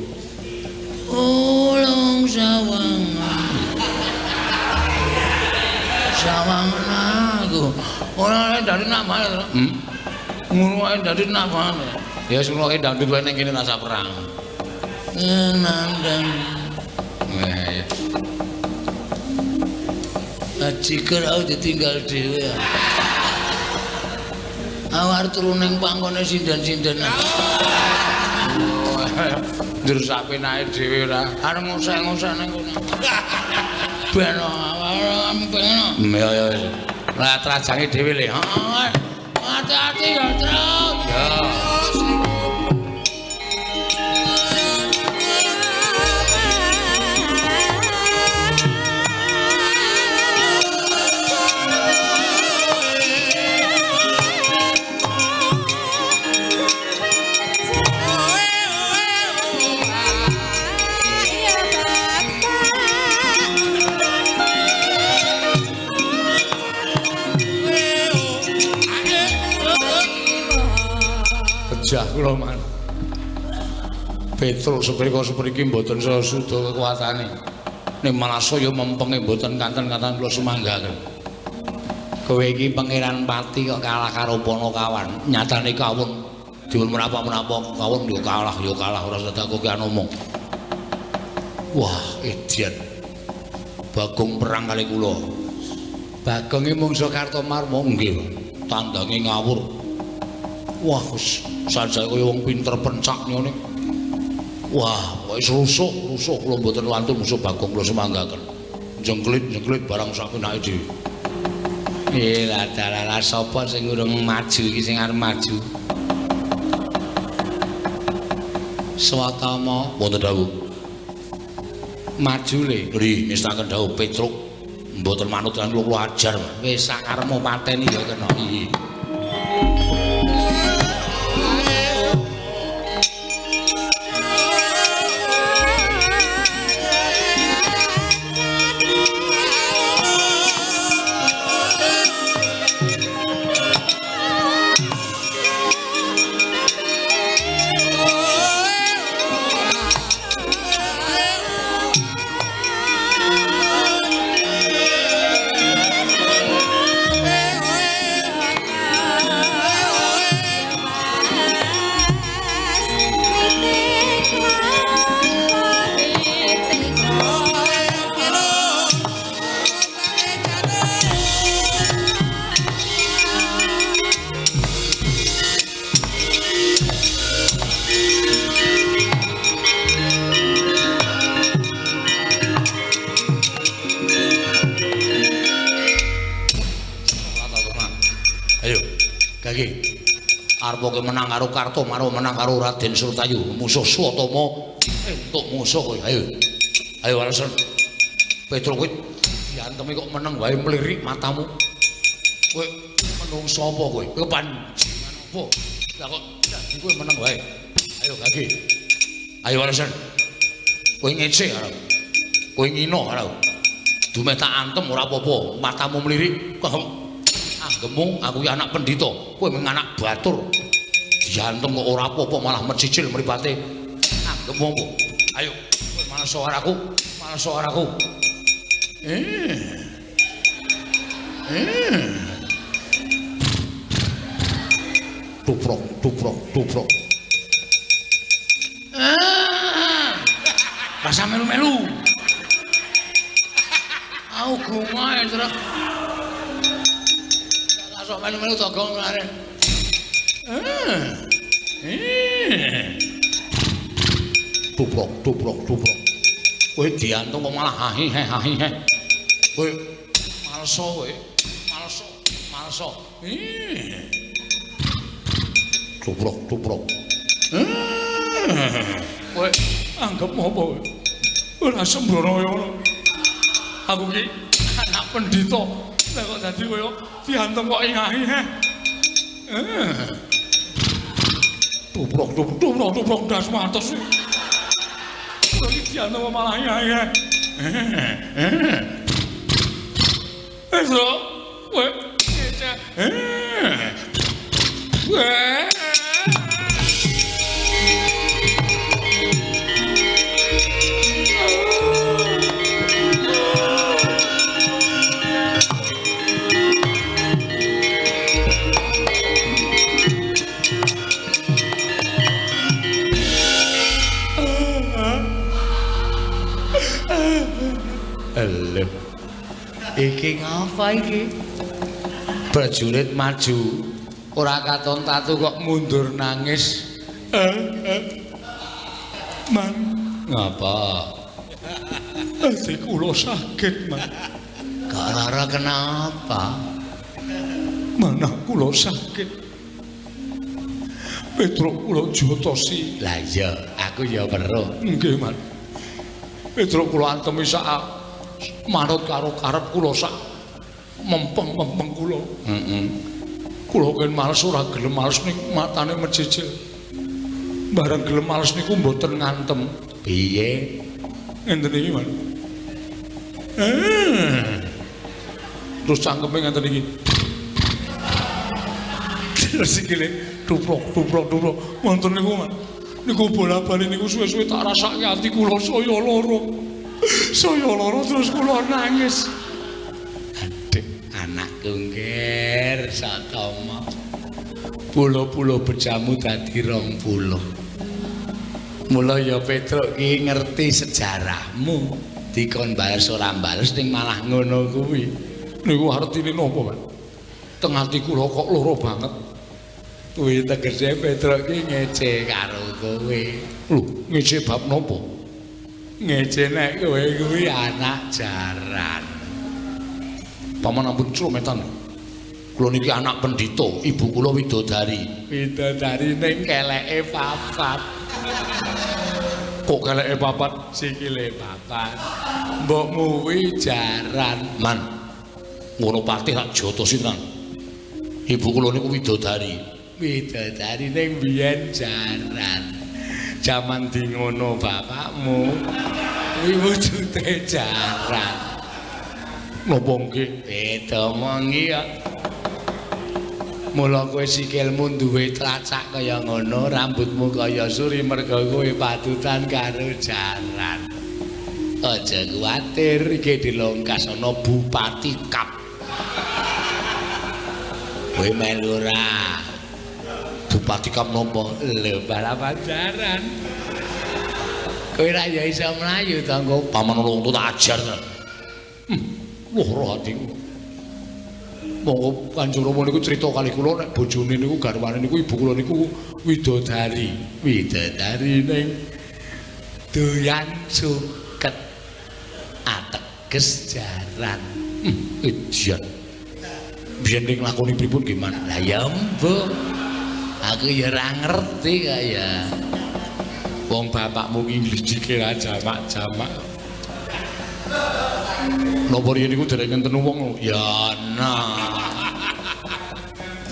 Ulung sawangan. Sawangan aku. Ora dari nak banget. Ngono wae dari nak banget. Ya wis ngono wae dangdut wae ning kene rasa perang. Nandang. Wah ya. Jiger aku ditinggal dhewe. Awar turu ning pangkone sinden-sindenan. Njur sapenake dhewe ora. Arep ngosek-ngosek ning kono. Ben awar ben. Ya ya wis. Lah trajange dhewe le. Heeh. Hati-hati ya, Truk. Ya. Pejah kula man. Petruk seprika sepriki mboten saya suda kekuatane. Ning malah saya mempenge mboten kanten-kanten kula sumanggaken. Kowe iki Pangeran Pati kok kalah karo Panakawan. Nyatane kawon dipun menapa-menapa kawon yo kalah ora usah kowe omong. Wah, edian. Bagong perang kali kula. Bagonge mungsa Kartomarma nggih. Tandange ngawur. Wah, wis sajake kaya wong pinter pencak ngene. Wah, wis rusuh kula mboten wantun musuh Bagong kula sumanggaken. Jengklit-jengklit barang sakenake dhewe. Eh, lah sapa sing urung maju iki sing arep maju? Swatama wonten dawuh. Maju le. Nggih, ngestaken dawuh Petruk mboten manut lan kula ajar. Wis sakarepmu pateni ya kena. Iya. Arep menang karo Kartomarma, menang karo Raden Surtayu, musuh Swatama, entuk musuh kowe. Ayo. Ayo alasan. Petruk kowe diantemi kok meneng wae mlirik matamu. Kowe menungso apa kowe? Kowe panjenengan apa? Lah kok dadi kowe meneng wae. Ayo gage. Ayo alasan. Kowe ngece arep. Kowe ngino arep. Dumeh tak antem ora apa-apa, matamu mlirik. Anggemu aku ki anak pendhita, kowe mung anak batur. Diantem kok ora apa-apa malah mencicil mripate. Anggemu apa? Ayo, kowe malah karo aku, malah karo aku. Tuprok, tuprok, tuprok. Rasa melu-melu. Aku gungae, Truk. Sok melu-melu togong lare. Tuprok, tuprok, tuprok. Kowe diantung kok malah hahi he hahi he. Kowe malso kowe. Malso, malso. Tuprok, tuprok. Kowe anggap apa kowe? Ora sembrono kaya ngono. Aku ki anak pendhita. Lah kok dadi koyo diantem kok ingahi he. Tubrok tubrok tubrok das matos. Kula iki diantem malah ingahi. Wis lho. Kowe ngece. Lho. Iki ngapa iki? Prajurit maju, ora katon tatu kok mundur nangis. Man, ngapa? Ati kula sakit, Man. Kok lara kenapa? Manah kula sakit. Petruk kula jotosi. Lah iya, aku ya weruh. Nggih, Man. Petruk kula antemi sak manut karo karep kula sak mempeng-mempeng kula. Heeh. Kula ken males ora gelem males ning matane mejejel. Bareng gelem males niku mboten ngantem. Piye? Ngenten iki, Man. Terus cangkeme ngenten iki. Terus sikile tuprok-tuprok tuprok. Wonten niku, Man. Niku bola-bali niku suwe-suwe tak rasake ati kula saya lara. Saya lara terus kula nangis. Aduh, anakku ngger Satama. Pulo-pulo bejamu dadi 20. Mula ya Petruk ki ngerti sejarahmu. Dikon bales ora bales ning malah ngono kuwi. Niku artine napa, Pak? Teng ati kula kok lara banget. Kuwi tegese Petruk ki ngece karo kowe. Lho, ngece bab napa? Ngece nek kowe kuwi anak jaran. Paman ampun clometan. Kula niki anak pendhita, ibu kula widodari. Widodari ning keleke papat. Kok keleke papat? Sikile papat. Mbokmu kuwi jaran. Man. Ngono patih tak jotosi tenan. Ibu kula niku widodari. Widodari ning biyen jaran. Jaman di ngono bapakmu kuwi wujude jaran. Napa nggih? Beda omongi kok. Mula kowe sikilmu duwe tlacak kaya ngono, rambutmu kaya suri merga kowe patutan karo jaran. Aja kuwatir iki dilongkas ana Bupati Kap. Kowe melu ora? Bupati Kap napa? Lho, balapan jaran. Kowe ra ya iso mlayu to engko paman wong tak ajar. Lara atiku. Monggo Kanjeng Rama niku crita kalih kula nek bojone niku garwane niku ibu kula niku widodari. Widodari ning doyan suket ateges jaran. Ejian. Biyen ning lakoni pripun nggih, Man? Lah ya mbuh. Aku ya ora ngerti kaya. Wong bapakmu ki nglidike ra jamak-jamak. Napa riyen niku dereng ngenten wong? Ya ana.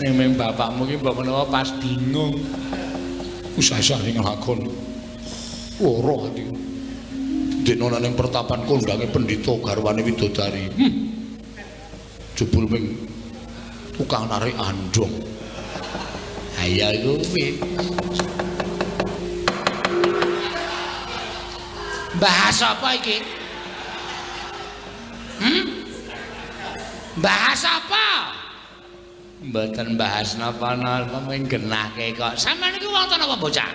Ning meng bapakmu ki mbok menawa pas bingung. Usah-usah ning lakon. Lara atiku. Dene ana ning pertapan kondange pendhita garwane widodari. Jebul ming tukang narik andong. Ayo kuwi. Bahas apa iki? Bahas apa? Mboten bahas napa-napa mung genahke kok. Sampeyan niku wong tuwa napa bocah?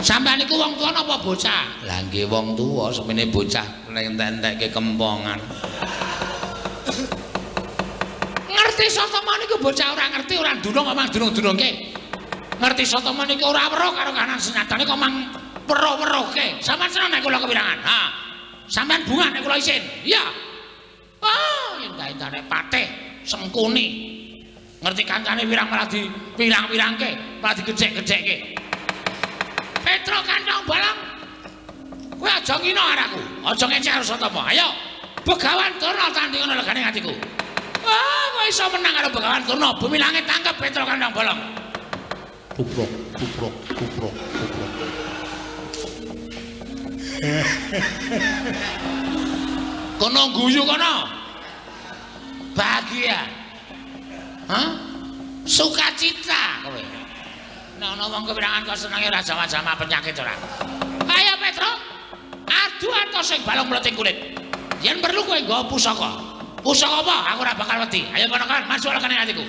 Sampeyan niku wong tuwa napa bocah? Lah nggih wong tuwa, semene bocah nek entek-entekke kempongan. Ngerti Satama niku bocah ora ngerti ora ndunung kok mang dunung-dunungke. Ngerti Satama niku ora weruh karo kanan senyatane kok mang weruh-weruhke. Sampeyan seneng nek kula kepirangan? Ha. Sampeyan bunga nek kula isin. Iya. Oh, endah-endahne patih Sengkuni. Ngerti kancane wirang malah di pirang-pirangke, malah digecek-gecekke. Petro kantong bolong. Kowe aja ngino araku, aja ngecek karo Satama. Ayo. Begawan Durna tanding ana legane atiku. Ah, kowe iso menang karo Begawan Durna. Bumi langit tangkep Petro kandang bolong. Tuprok, tuprok, tuprok, tuprok. Kono guyu kono. Bahagia. Hah? Sukacita kowe. Nek ana wong kepirangan kok senenge ora jama-jama penyakit ora. Ayo Petro. Adu atos sing balung mleting kulit. Yen perlu kowe nggawa pusaka. Pusaka apa? Aku ora bakal wedi. Ayo kono kan masuk lekane atiku.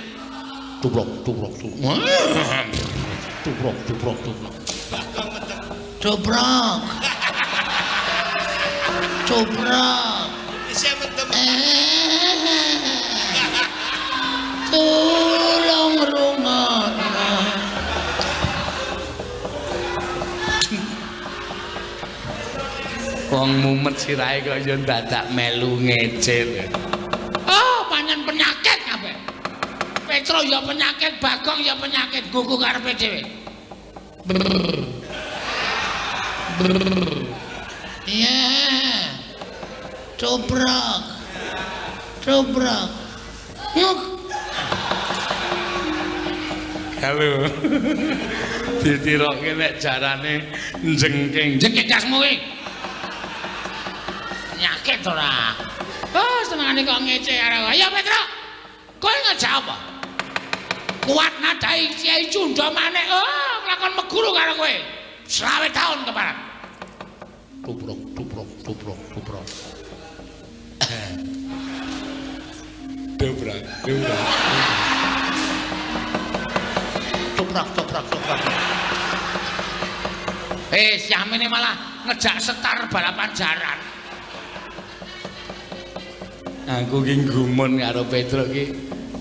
Tuprok, tuprok, tuprok. Tuprok, tuprok, tuprok. Tuprok. Tuprok. Isih mendem. Tulung rungokno. Wong mumet sirahe kok ya dadak melu ngece. Oh, pancen penyakit kabeh. Petro ya penyakit, Bagong ya penyakit, gugu karepe dhewe. Iya. Tuprok. Tuprok. Nguk. Halo. Ditiroke nek jarane njengking. Jengking jasmu kuwi. Penyakit ora. Oh, senengane kok ngece karo. Ayo Petro. Kowe ngejak apa? Kuat nadai Kiai Cunda Manik. Oh, nglakon meguru karo kowe. 20 tahun keparat. Tuprok, tuprok, tuprok, tuprok. Dobrak, dobrak. Toprak, toprak, toprak. Syamene malah ngejak setar balapan jaran. Aku ki gumun karo Petro ki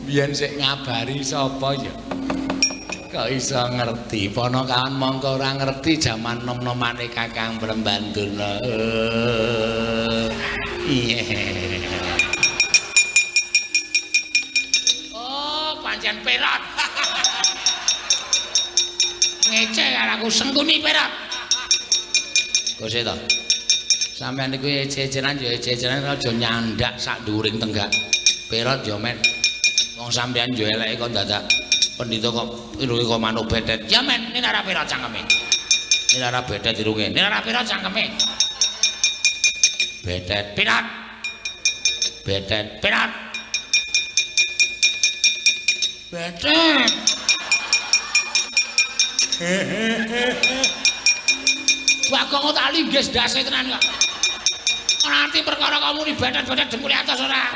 biyen sik ngabari sapa ya. Kok iso ngerti? Ponokawan mongko ora ngerti jaman nom-nomane Kakang Brembandurna. Iya. Oh, pancen perot. Ngece karo aku sengkuni perot. Kose to. Sampeyan niku ece-ecenan ya ece-ecenan aja nyandak sak dhuwuring tenggak. Perot ya men. Wong sampeyan ya eleke kok dadak pendhita kok irunge kok manuk betet. Ya men, ini ora perot cangkeme. Ini ora betet irunge. Ini ora perot cangkeme. Betet, Perot, betet. perot. Betet. Bagong tak linggis ndase tenan kok. Ora ngerti perkara kamu ni betet-betet dengkule atas ora.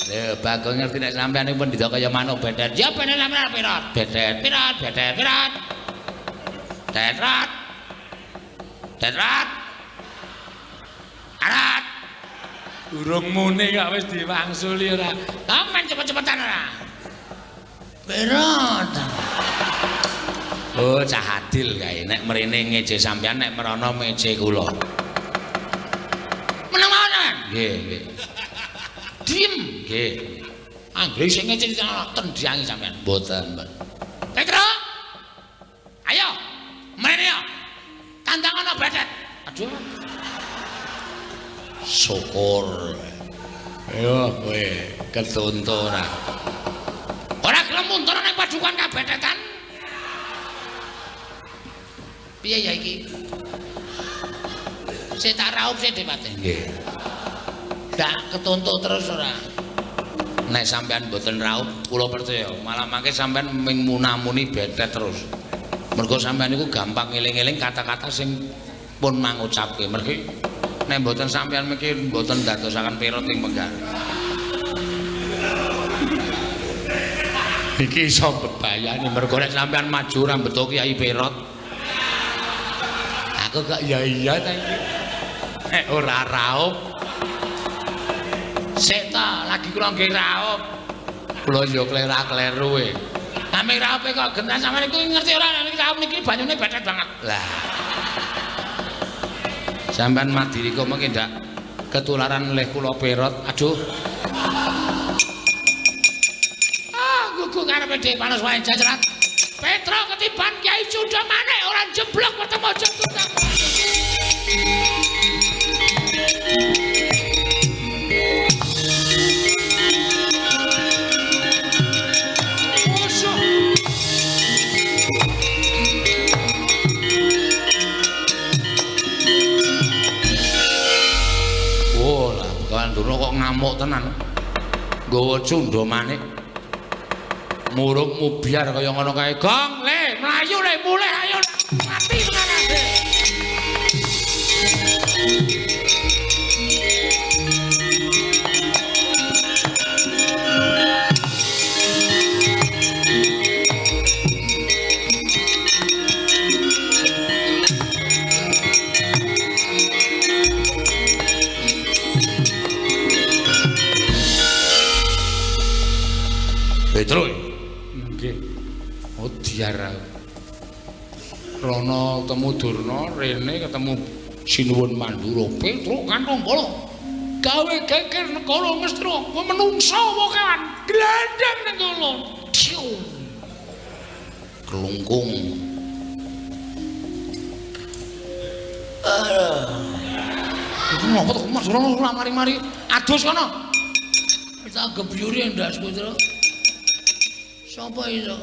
Lho, Bagong ngerti nek sampeyan niku pendhita kaya manuk betet. Ya bener sampeyan perot. Betet, Perot, betet, perot. Tetrat. Tetrat. Arat. Urung muni kok wis diwangsuli ora. Sampeyan cepet-cepetan ora. Perot. Oh, cah adil kae. Nek mrene ngeje sampeyan, nek merono ngeje kula. Meneng mawon sampeyan. Nggih, nggih. Diem. Nggih. Anggere sing ngece tendyangi sampeyan. Mboten, Mbak. Petro. Ayo. Mrene yo. Tantangan betet. Aduh. Syukur. Ayo kowe ketuntu ora. Ora gelem mundur ning padukan kabetetan. Piye ya iki? Sik tak raup sik Depate. Nggih. Ndak ketuntut terus ora. Nek sampean mboten raup, kula percaya malah mangke sampean ming munamuni betet terus. Mergo sampean niku gampang ngeling-eling kata-kata sing pun mangucapke. Mergi nek mboten sampean miki mboten dadosaken perot ing penggal. Iki iso bebayani mergo nek sampean maju ora mbeto Kyai Perot. Aku kok ya iya ta iki. Nek ora raup. Sik ta, lagi kula nggih raup. Kula yo klera-kleru e. Kami raupe kok gentan sampean niku ngerti ora nek raup niki banyune betet banget. Lah. Sampean madiri kok mengke ndak ketularan leh kula perot. Aduh. Ah, gugu karepe dhewe panas wae jajrat. Petro ketiban Kyai Cunda Manik ora jeblok ketemu jatuh. Ngamuk tenan. Nggawa cundha manik. Muruk mubyar kaya ngono kae. Gong, le, mlayu le, mulih ayo. Mati tenan. Petro. Nggih. Oh diar aku. Rono ketemu Durna, rene ketemu Sinuwun Mandura. Petro kantong bolo. Gawe geger negara Ngastina, kowe menungsa apa kewan? Glandang ning kono. Kelungkung. Iku ngopo to Mas Rono ora mari-mari. Adus kono. Tak gebyuri ndasku, Tru. Sapa iso?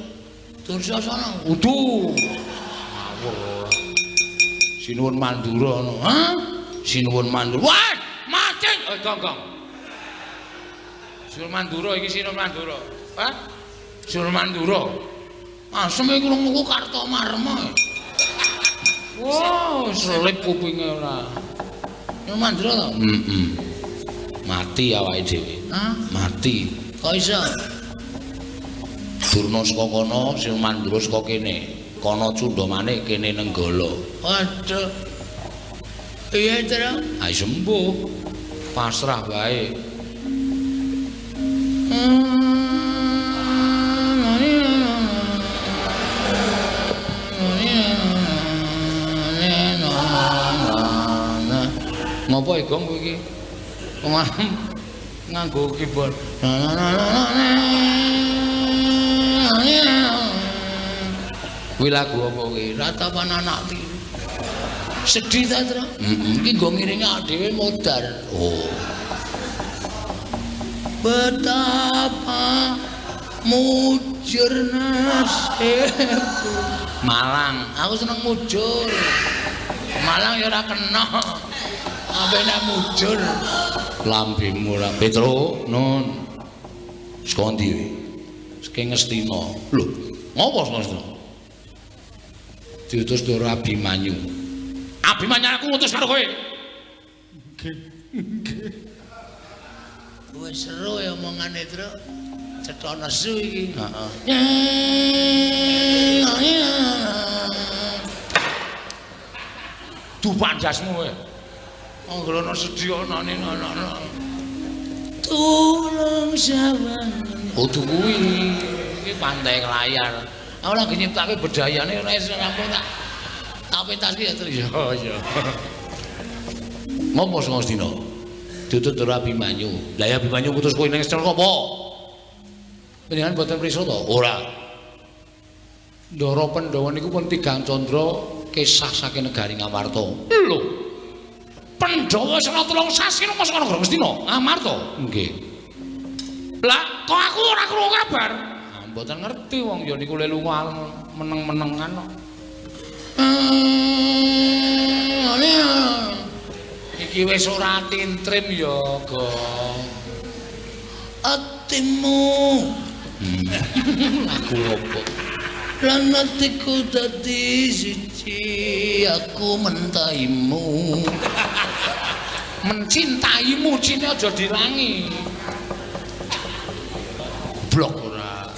Dursasana. Udu. Ngawur ora. Sinuwun Mandura ngono. Hah? Sinuwun Mandura. Wah, mati. Eh, gong, gong. Sinuwun Mandura iki Sinuwun Mandura. Hah? Sinuwun Mandura. Asem iki krungu Kartomarma. Wah, selip kupinge ora. Sinuwun Mandura to? Heeh. Mati awake dhewe. Hah? Mati. Kok iso? Durna saka kono, Sinuwun Mandura saka kene. Kono cundha manik, kene Nenggala. Waduh. Iya, Tru. Ayo sembuh. Pasrah wae. Ngopo Gong kowe iki? Nganggo keyboard. Kuwi lagu apa kuwi? Ratapan anak iki. Sedih ta, Tru? Heeh. Iki nggo ngiringi dhewe modar. Oh. Betapa mujur nasibku. Malang. Aku seneng mujur. Malang ya ora kena. Ape nek mujur. Lambemu ora Petro, Nun. Saka ndi kowe? Saking Ngastina. Lho, ngopo saka Ngastina? Diutus Ndara Abimanyu. Abimanyu aku ngutus karo kowe. Nggih. Nggih. Wis seru ya omongane, Tru. Cetha nesu iki. Heeh. Dupak ndasmu kowe. Anggere ana sedih anane ngono. Tulung sawang. Kudu kuwi. Iki pantai layar. Aku lagi nyiptake bedayane ora iso rampung tak. Tak pentas ki ya, Tru. Ya, ya. Ngopo sing Ngastina? Diutus Ndara Abimanyu. Lah ya Abimanyu ngutus kowe ning Ngastina apa? Panjenengan boten prisa to? Ora. Ndara Pandhawa niku pun tigang candra kesah saking negari Ngamarta. Lho. Pandhawa saka 3 sasi nang saka negara Ngastina, Ngamarta. Nggih. Lah kok aku ora krungu kabar? Ah, mboten ngerti wong ya niku le lunga meneng-menengan kok. Iki wis ora tintrim ya, Gong. Atimu. Lagu opo? Lan atiku dadi siji, aku mentaimu. Mencintaimu cine aja dilangi. Blok ora.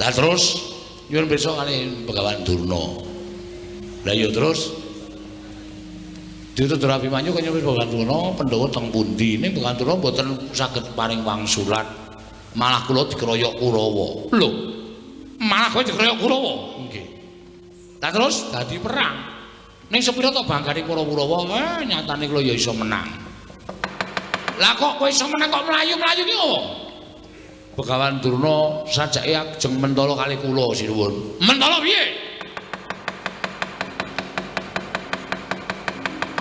Lah terus nyuwun pirsa kali Begawan Durna. Lah ya terus diutus Ndara Abimanyu kaya Begawan Durna Pandhawa teng pundi? Ning Begawan Durna mboten saged paring wangsulan. Malah kula dikeroyok Kurawa. Lho. Malah kowe dikeroyok Kurawa? Nggih. Lah terus dadi perang. Ning sepira to banggane para Kurawa, nyatane kula ya iso menang. Lah kok kowe iso menang kok mlayu-mlayu ki opo? Begawan Durna sajake ajeng mentala kali kula sinuwun. Mentala piye?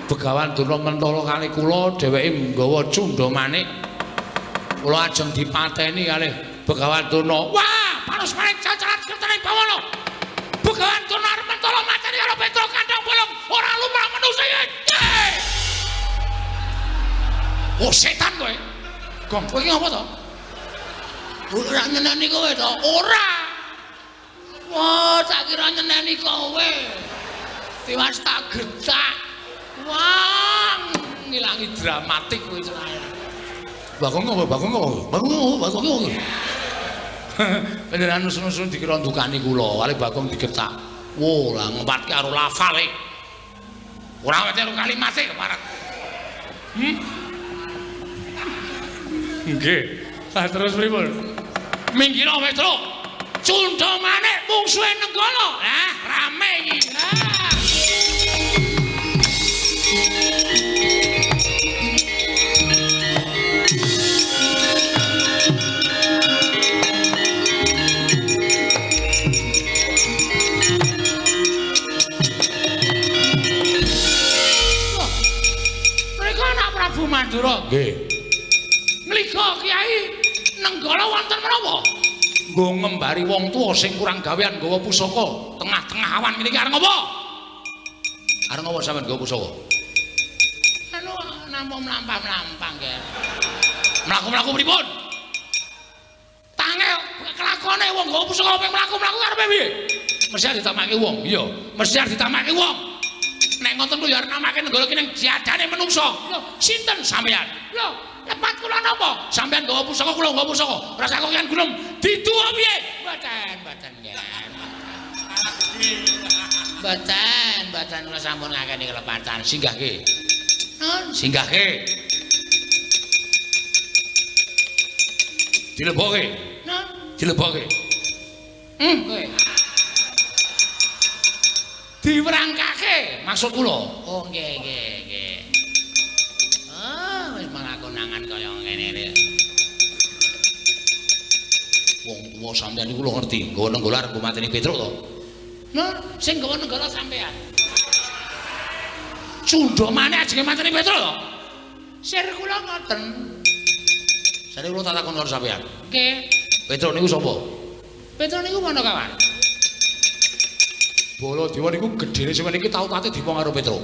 Begawan Durna mentala kali kula, dheweke nggawa cundha manik. Kula ajeng dipateni kalih Begawan Durna. Wah, panus manik cacarat kertane bawana. Begawan Durna arep mentala mateni karo Petro Kandang Bolong, ora lumrah manusa iki. Oh setan kowe. Bagong, kowe iki ngapa to? Ora nyeneni kowe to? Ora. Wah, tak kira nyeneni kowe. Tiwas tak getak. Wah, ngilangi dramatik kowe cerai. Bagong apa? Bagong apa? Bagong apa? Bagong apa? Panjenengan nusun-nusun dikira ndukani kula, kali Bagong digetak. Wo, lah ngempatke karo lafale. Ora wete karo kalimate keparat. Nggih. Lah terus pripun? Minggir Petro. Cundha manik mungsuhe Nenggala. Lah, rame iki. Lah. Mereka anak Prabu Mandura. Nggih. Ngliga Kyai Nenggala wonten menapa? Nggo ngembari wong tuwa sing kurang gawean nggawa pusaka tengah-tengah awan ngene iki arep ngopo? Arep ngopo sampean nggawa pusaka? Anu nampa mlampah-mlampah nggih. Mlaku-mlaku pripun? Tange kelakone wong nggawa pusaka ping mlaku-mlaku karepe piye? Mesti arep ditamake wong. Iya, mesti arep ditamake wong. Nek ngoten ku ya arep namake Nenggala ki ning diadane menungsa. Lho, sinten sampean? Lho, lepat kula napa? Sampean nggawa pusaka kula nggawa pusaka. Rasa kok kan gunung diduwa piye? Mboten, mboten nggih. Mboten, mboten kula sampun ngakeni kelepatan. Singgahke. Nun, Singgahke. Dilebokke. Nun. Dilebokke. Kowe. Diwerangkake maksud kula. Oh, nggih, nggih, nggih. Ah, wis malah konangan kaya ngene iki. Wong tuwa sampean niku lho ngerti, nggawa Nenggala arep nggo mateni Petruk to. Nun, sing nggawa Nenggala sampean. Cundha maneh ajenge mateni Petruk to? Sir kula ngoten. Sare kula tak takon karo sampean. Nggih. Petruk niku sapa? Petruk niku Panakawan. Baladewa niku gedhene sampeyan iki tau tate dipong karo Petruk.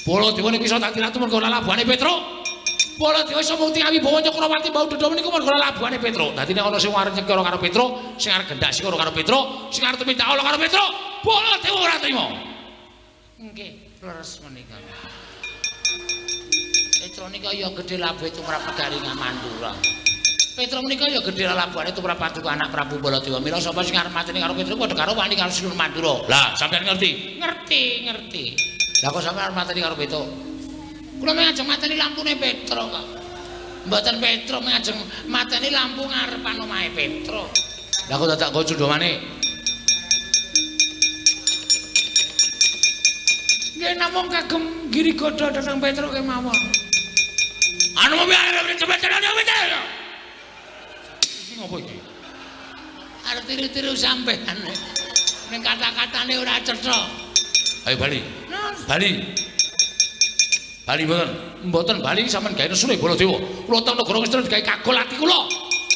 Baladewa niku iso dadi ratu mergo lalabuhane Petruk. Baladewa iso mukti awibawa Cakrawati bau dada niku mergo lalabuhane Petruk. Dadi nek ana sing arep nyekara karo Petruk, sing arep gendak sikara karo Petruk, sing arep tumindak ala karo Petruk, Baladewa ora trima. Nggih, leres menika. Petruk nika ya gedhe labuhe tumrap Pegaringan Mandura. Petruk menika ya gedhe lalabuhane tumrap paduka anak Prabu Baladewa. Mila sapa sing arep mateni karo Petruk padha karo wani karo Sinuwun Mandura. Lah, sampeyan ngerti? Ngerti, ngerti. Lah kok sampeyan arep mateni karo Petruk? Kula mung ajeng mateni lampune Petruk kok. Mboten Petruk mung ajeng mateni lampu ngarepan omahe Petruk. Lah kok dadak nggo cundha manik? Nggih namung kagem girigodha dhateng Petruk kemawon. Anu iki ngopo iki? Arep tiru-tiru sampean. Ning kata-katane ora cetha. Ayo bali. Bali. Bali mboten. Mboten bali sampean gawe nesune Baladewa. Kula teng negara Ngastina digawe kagol ati kula.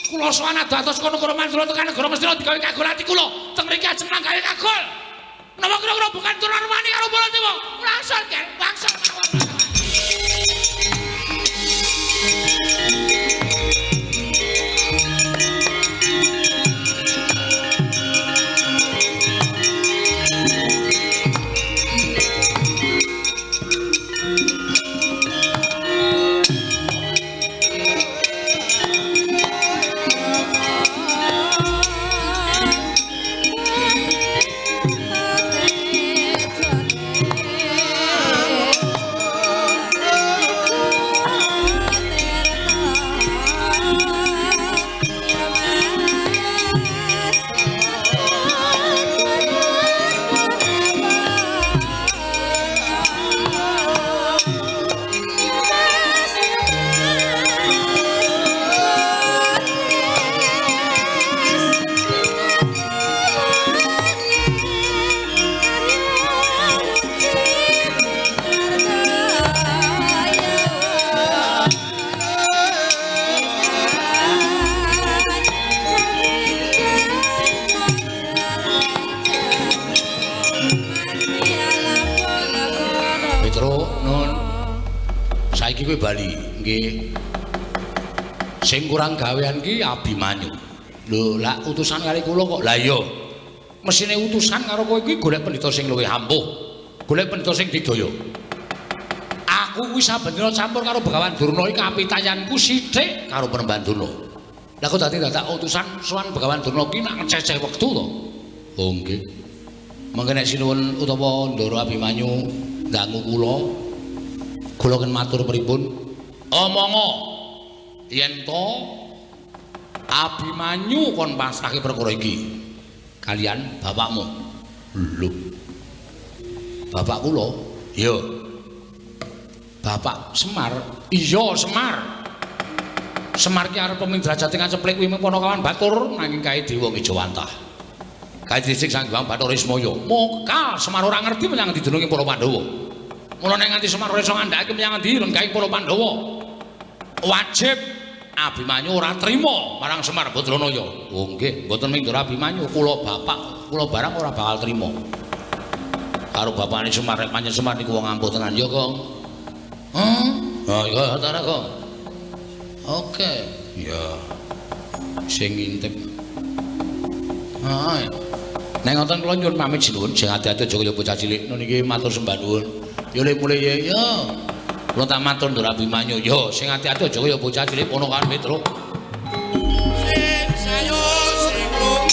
Kula sowan adoh-adoh saka negara Mandura tekan negara Ngastina digawe kagol ati kula. Teng mriki ajeng manggawe kagol. Napa kira-kira bukan turunan wani karo Baladewa? Langsung, Ger, langsung mawon. Petruk, nun. Saiki kowe bali, nggih. Sing kurang gawean ki Abimanyu. Lho, lak utusan kali kula kok. Lah iya. Mesine utusan karo kowe kuwi golek pendhita sing luwih ampuh. Golek pendhita sing didaya. Aku kuwi saben dina campur karo Begawan Durna iki kapitayanku sithik karo Panembahan Durna. Lah kok dadi dadak utusan sowan Begawan Durna ki nak ngececeh wektu to. Oh nggih. Mangke nek sinuwun utawa Ndara Abimanyu dangu kula, kula ken matur pripun? Omongo yen to Abimanyu kon pasrahke perkara iki kalian bapakmu. Lho. Bapak kula? Iya. Bapak Semar? Iya, Semar. Semar ki arep pemidrajate ngaceplik kuwi Panakawan Batur nanging kae dewa Ngejawantah. Kae dhisik Sang Hyang Bathara Ismaya. Mokal Semar ora ngerti menyang endi dununge para Pandhawa. Mula nek nganti Semar ora iso ngandhakake menyang endi lenggahing para Pandhawa. Wajib Abimanyu ora trima marang Semar Badranaya. Oh nggih, mboten mung Ndara Abimanyu, kula bapak, kula barang ora bakal trima. Karo bapakne Semar, nek pancen Semar niku wong ampuh tenan ya, Kong. Hah? Oh iya, ta Kong. Oke. Ya. Sing ngintip. Ha. Nek ngoten kula nyuwun pamit sinuwun, sing ati-ati aja kaya bocah cilik. Nun iki matur sembah nuwun. Ya le mulih ya. Ya. Kula tak matur Ndara Abimanyu. Ya, sing ati-ati aja kaya bocah cilik Ponokan Petruk. Sing sayo sing lumpur.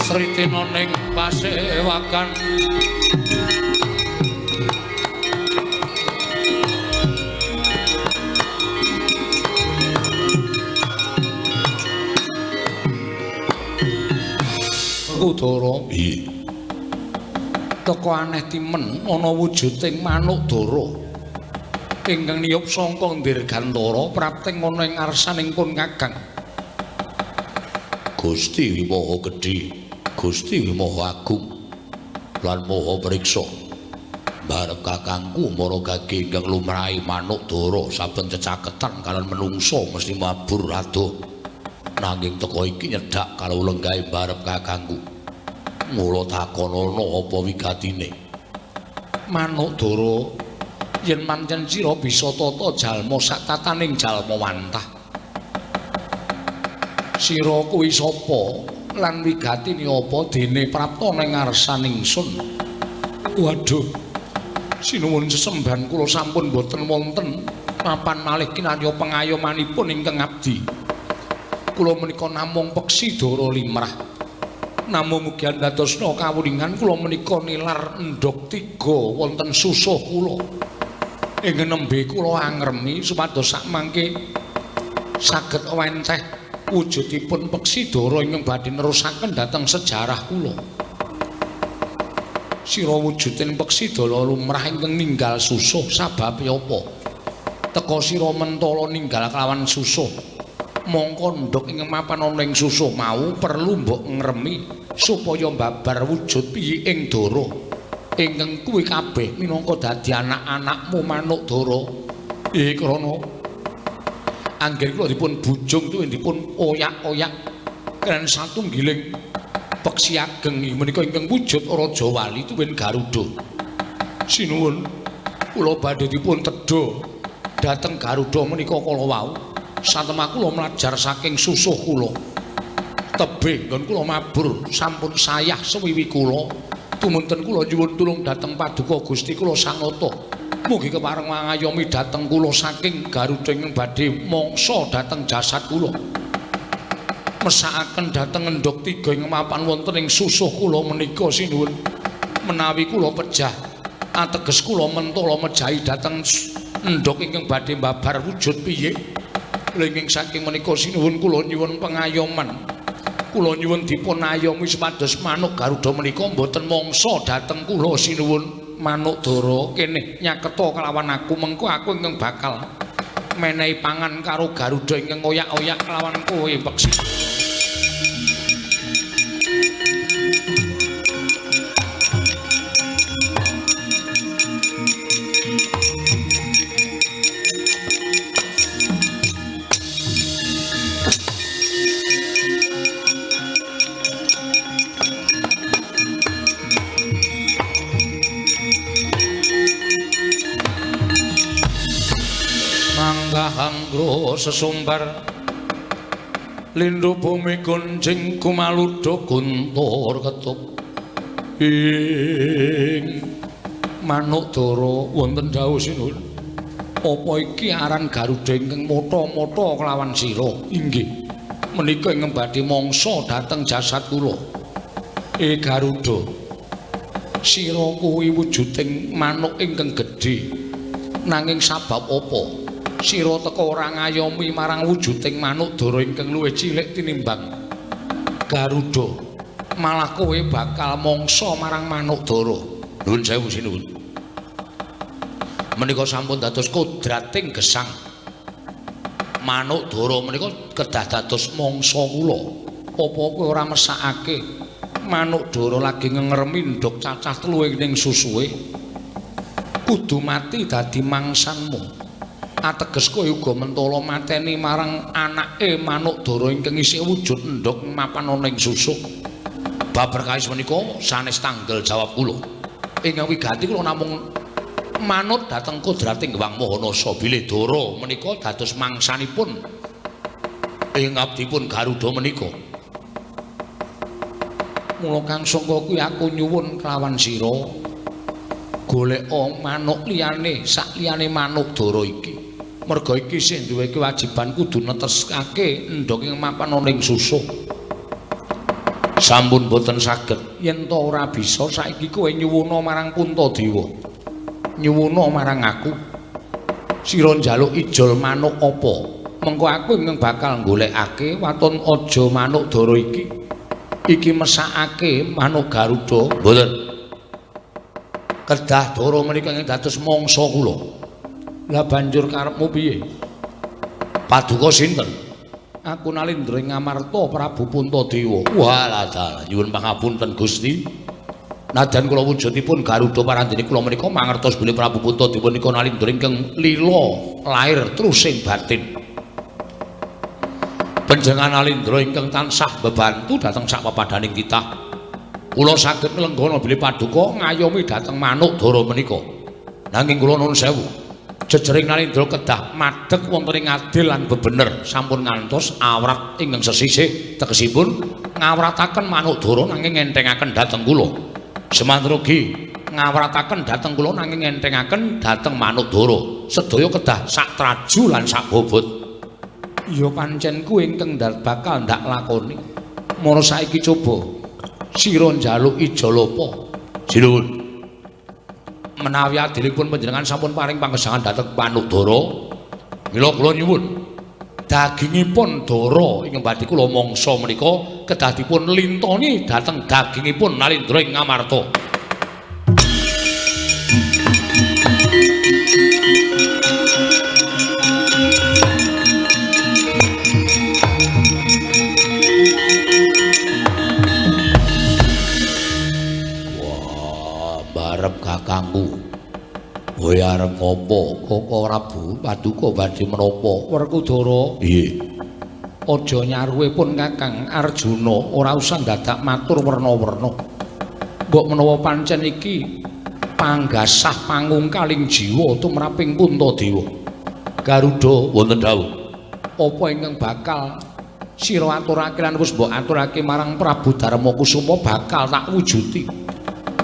Sritina ning pasewakan Udara piye? Teka aneh timen ana wujuding manuk dara ingkang niyup sangka dirgantara prapting ana ing ngarsaning pun Kakang. Gusti Wimaha Gedhe, Gusti Wimaha Agung lan Maha Priksa. Barep kakangku Maragage ingkang lumrahe manuk dara saben cecaketan kalian menungsa mesti mabur adoh. Nanging teka iki nyedhak karo lenggahe barep kakangku. Mula takonono apa wigatine? Manuk dara yen pancen sira bisa tata jalma sak tataning jalma wantah. Sira kuwi sapa lan wigatine apa dene prapta ning ngarsaning ingsun? Waduh. Sinuwun sesembahan kula sampun boten wonten papan malih kinarya pengayomanipun ingkang abdi. Kula menika namung peksi dara limrah. Namung mugi andadosna kawuningan kula menika nilar endhog tiga wonten susuh kula. Ingkang nembe kula angremi supados sakmangke saged wenteh wujudipun peksi dara ingkang badhe nerusaken dhateng sejarah kula. Sira wujuding peksi dara lumrah ingkang ninggal susuh sababe apa? Teka sira mentala ninggal kelawan susuh. Mongko ndhog ingkang mapan ana ing susuh mau perlu mbok ngremi supaya mbabar wujud piye ing dara. Ingkang kuwi kabeh minangka dadi anak-anakmu manuk dara. Krana anggen kula dipun bujung tuwin dipun oyak-oyak kren satunggiling peksi ageng menika ingkang wujud Raja Wali tuwin Garuda. Sinuwun kula badhe dipun tedha dhateng Garuda menika kala wau. Satemah kula mlajar saking susuh kula. Tebih nggon kula mabur sampun sayah sewiwi kula. Tumunten kula nyuwun tulung dhateng Paduka Gusti kula Sanata. Mugi kepareng mangayomi dhateng kula saking Garuda ingkang badhe mangsa dhateng jasad kula. Mesakaken dhateng endhog tiga ing mapan wonten ing susuh kula menika sinuwun. Menawi kula pejah ateges kula mentala mejahi dhateng endhog ingkang badhe mbabar wujud piye. Lenging saking menika sinuwun kula nyuwun pengayoman. Kula nyuwun dipun ayomi supados manuk Garuda menika mboten mangsa dhateng kula sinuwun. Manuk Dara kene nyaketa kelawan aku, mengko aku ingkang bakal menehi pangan karo Garuda ingkang oyak-oyak kelawan kowe peksi. Manggahanggra sesumbar lindu bumi gonjing kumaludha guntur ketuk ing Manuk Dara wonten dawuh sinuwun. Apa iki aran Garuda ingkang motha-motha kelawan sira? Inggih, menika ingkang badhe mangsa dhateng jasad kula. Garuda, sira kuwi wujuding manuk ingkang gedhe, nanging sabab apa sira teka ora ngayomi marang wujuding manuk dara ingkang luwih cilik tinimbang Garuda, malah kowe bakal mangsa marang manuk dara. Nuwun sewu sinuwun, menika sampun dados kodrating gesang. Manuk dara menika kedah dados mangsa kula. Apa kowe ora mesakake manuk dara lagi ngengremi ndhog cacah telu ing susuwe kudu mati dadi mangsanmu? Ateges kowe uga mentala mateni marang anake manuk dara ingkang isih wujud endhog mapan ana ing susuk. Bab perkawis menika sanes tanggel jawab kula. Ingkang wigati kula namung manut dhateng kodrating Hyang Maha Nasa bilih dara menika dados mangsanipun ing abdipun Garuda menika. Mula kang sangka kuwi aku nyuwun kelawan sira goleka manuk liyane sak liyane manuk dara iki. Merga iki sing duwe kewajiban kudu neteskake endhog ing mapan ana ing susuh. Sampun boten saged. Yen to ora bisa saiki kowe nyuwuna marang Puntadewa. Nyuwuna marang aku. Sira njaluk ijol manuk apa? Mengko aku ingkang bakal golekake waton aja manuk dara iki. Iki mesakake manuk Garuda. Mboten. Kedah dara menika ingkang dados mangsa kula. Lah banjur karepmu piye? Paduka sinten? Aku Nalindra ing Ngamarta Prabu Puntadewa. Walah dalah, nyuwun pangapunten Gusti. Nadyan kula wujudipun Garuda parandene kula menika mangertos bilih Prabu Puntadewa nika Nalindra ingkang lila lair trusing batin. Panjenengan Nalindra ingkang tansah bebantu dhateng sak papadaning titah. Kula saged nglenggana bilih paduka ngayomi dhateng manuk dara menika. Nanging kula nuwun sewu. Jejering Nalindra kedah madheg wonten ing adil lan bebener, sampun ngantos awrat ingkang sesisih tegesipun ngawrataken manuk dara nanging ngenthengaken dhateng kula. Semanten ugi ngawrataken dhateng kula nanging ngenthengaken dhateng manuk dara. Sedaya kedah sak traju lan sak bobot. Ya pancen kuwi ingkang bakal ndak lakoni. Mara saiki coba sira njaluk ijol apa? Sinuwun. Menawi adilipun panjenengan sampun paring panggesangan dhateng manuk dara, mila kula nyuwun dagingipun dara ingkang badhe kula mangsa menika kedah dipun lintoni dhateng dagingipun Nalindra ing Ngamarta. Wah, barep kakangku. Kowe arep ngopo? Koko Prabu paduka badhe menapa? Werkudara. Nggih. Aja nyaruwe pun Kakang Arjuna, ora usah dadak matur werna-werna. Mbok menawa pancen iki panggasah pangungkaling jiwa tumraping Puntadewa. Garuda wonten dawuh. Apa ingkang bakal sira aturake lan wis mbok aturake marang Prabu Darmakusuma bakal tak wujuti.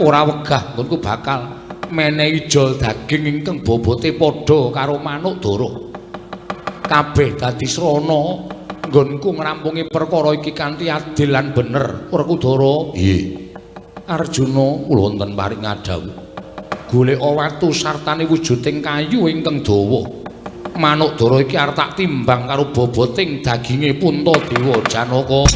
Ora wegah nggonku bakal menehi ijol daging ingkang bobote padha karo manuk dara. Kabeh dadi srana nggonku ngrampungi perkara iki kanthi adil lan bener. Werkudara. Nggih. Arjuna kula wonten paring ngadhawuh. Goleka watu sartane wujuding kayu ingkang dawa. Manuk dara iki arep tak timbang karo boboting daginge Puntadewa Janaka.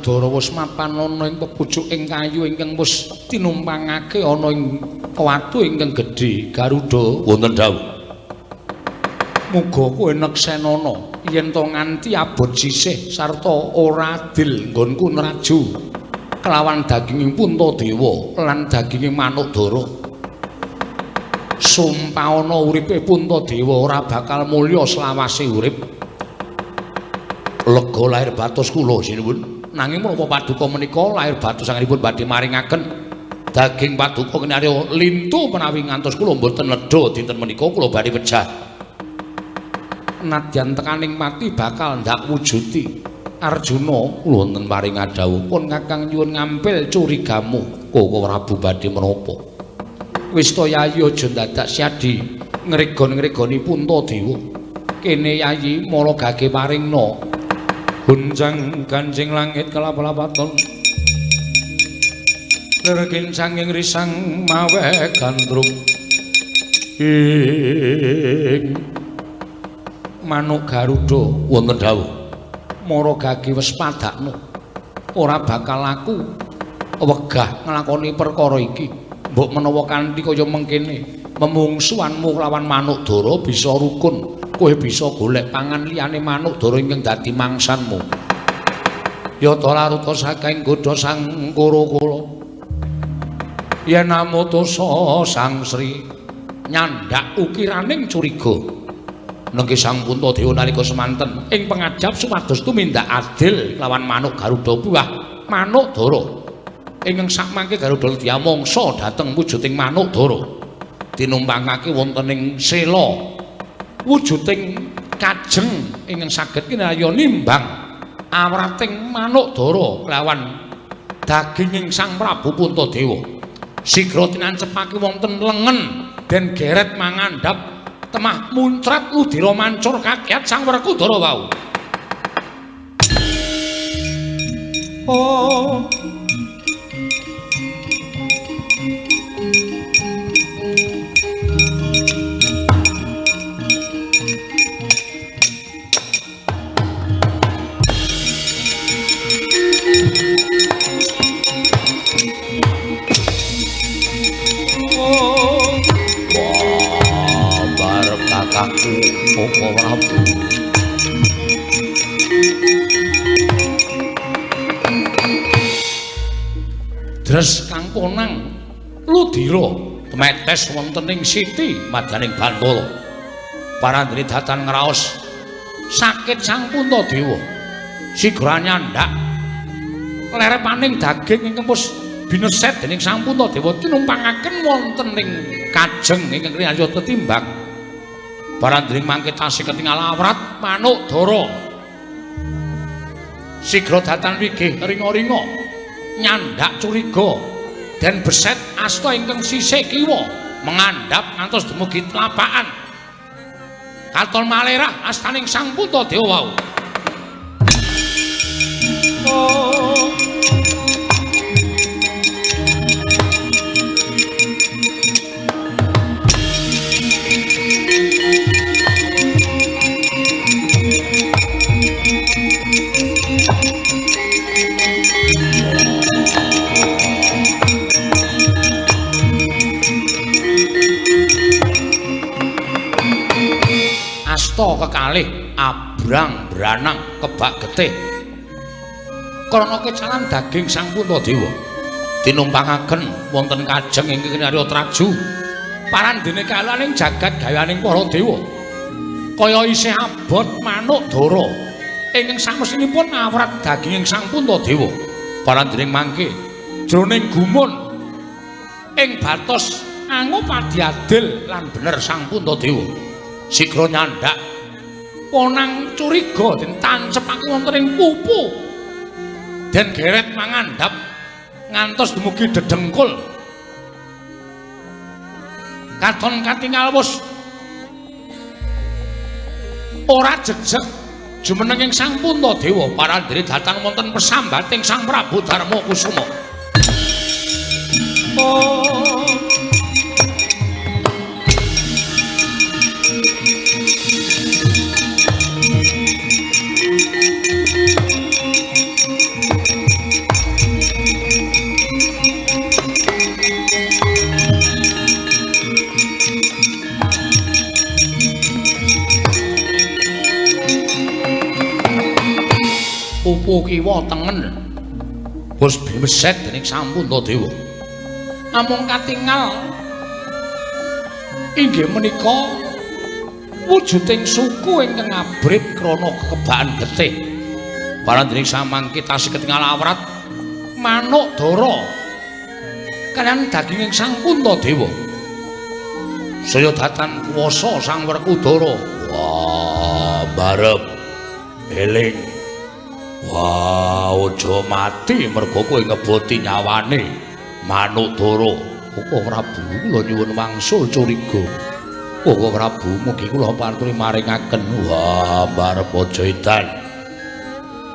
Werkudara wis mapan ana ing pepucuking kayu ingkang wis tinumpangake ana ing watu ingkang gedhe. Garuda, wonten dawuh. Muga kowe neksenana yen to nganti abot sisih sarta ora adil nggonku nraju kelawan daginging Puntadewa lan daginging manuk dara. Sumpah ana uripe Puntadewa ora bakal mulya selawase urip. Lega lahir batos kula sinuwun. Nanging menapa paduka menika lahir batos anggenipun badhe maringaken daging paduka kinarya lintu menawi ngantos kula mboten ledha dinten menika kula badhe pejah. Nadyan tekaning mati bakal ndak wujudi. Arjuna, kula wonten paring dawuh pun Kakang nyuwun ngampil curigamu. Koko Prabu badhe menapa? Wis to Yayi aja dadak syadi ngregon-ngregoni Puntadewa. Kene Yayi mara gage paringna. Gunjang ganjing langit kelap-lapaton. Lir kincanging risang mawe gandrung. Ing manuk Garuda, wonten dawuh. Mara gage wis padakno. Ora bakal aku wegah nglakoni perkara iki. Mbok menawa kanthi kaya mengkene memungsuhanmu lawan manuk dara bisa rukun. Kowe bisa golek pangan liyane manuk dara ingkang dadi mangsanmu. Yata laruta saking godha sang Kura-kura. Yen amutusa Sang Sri nyandak ukiraning curiga. Nengki Sang Puntadewa nalika semanten ing pangajap supados tumindak adil lawan manuk Garuda buah manuk dara. Ingkang sakmangke Garuda diamangsa dhateng wujuding manuk dara. Tinumpangake wonten ing sela wujuding kajeng ingkang saged kinarya nimbang awrating manuk dara lawan daginging Sang Prabu Puntadewa. Sigra tinancepake wonten lengen den geret mangandhap temah muncrat ludira mancur kakyat Sang Werkudara wau. Oh. Kakangku Koko Prabu. Dres kang konang ludira temetes wonten ing siti madyaning Bantala. Parandene datan ngraos sakit Sang Puntadewa. Sigra nyandak lerepaning daging ingkang wis bineset dening Sang Puntadewa tinumpangaken wonten ing kajeng ingkang kinarya tetimbang. Barandring mangke tasih ketingal awrat manuk dara. Sigra datan wigih ringa-ringa nyandak curiga den beset asta ingkang sisih kiwa mengandhap ngantos dumugi tlapakan. Katon malerah astaning Sang Puntadewa wau. Oh. Asta kekalih abrang branang kebak getih krana kecalan daging Sang Puntadewa tinumpangaken wonten kajeng ingkang kinarya traju parandene kalaning jagat gayaning para dewa kaya isih abot manuk dara ingkang samesinipun awrat daginging Sang Puntadewa. Parandene mangke jroning gumun ing batos angupadi adil lan bener Sang Puntadewa. Sigra nyandak ponang curiga den tancepake wonten ing pupu den geret mangandhap ngantos dumugi dedengkul. Katon katingal wis ora jejeg jumenenging Sang Puntadewa. Parandene dhateng wonten pesambating Sang Prabu Darma Kusuma. Oh. kupu kiwa tengen wis bimeset dening Sang Puntadewa. Namung katingal inggih menika wujuding suku ingkang abrit krana kebaan getih. Parandening samangke tasih ketingal awrat manuk dara kaliyan daginging Sang Puntadewa. Saya datan kuwasa Sang Werkudara. Wah, barep eling. Wah, aja mati mergo kowe ngeboti nyawane manuk dara. Koko Prabu, kula nyuwun wangsul curiga. Koko Prabu, mugi kula paturi maringaken. Wah, barep aja edan.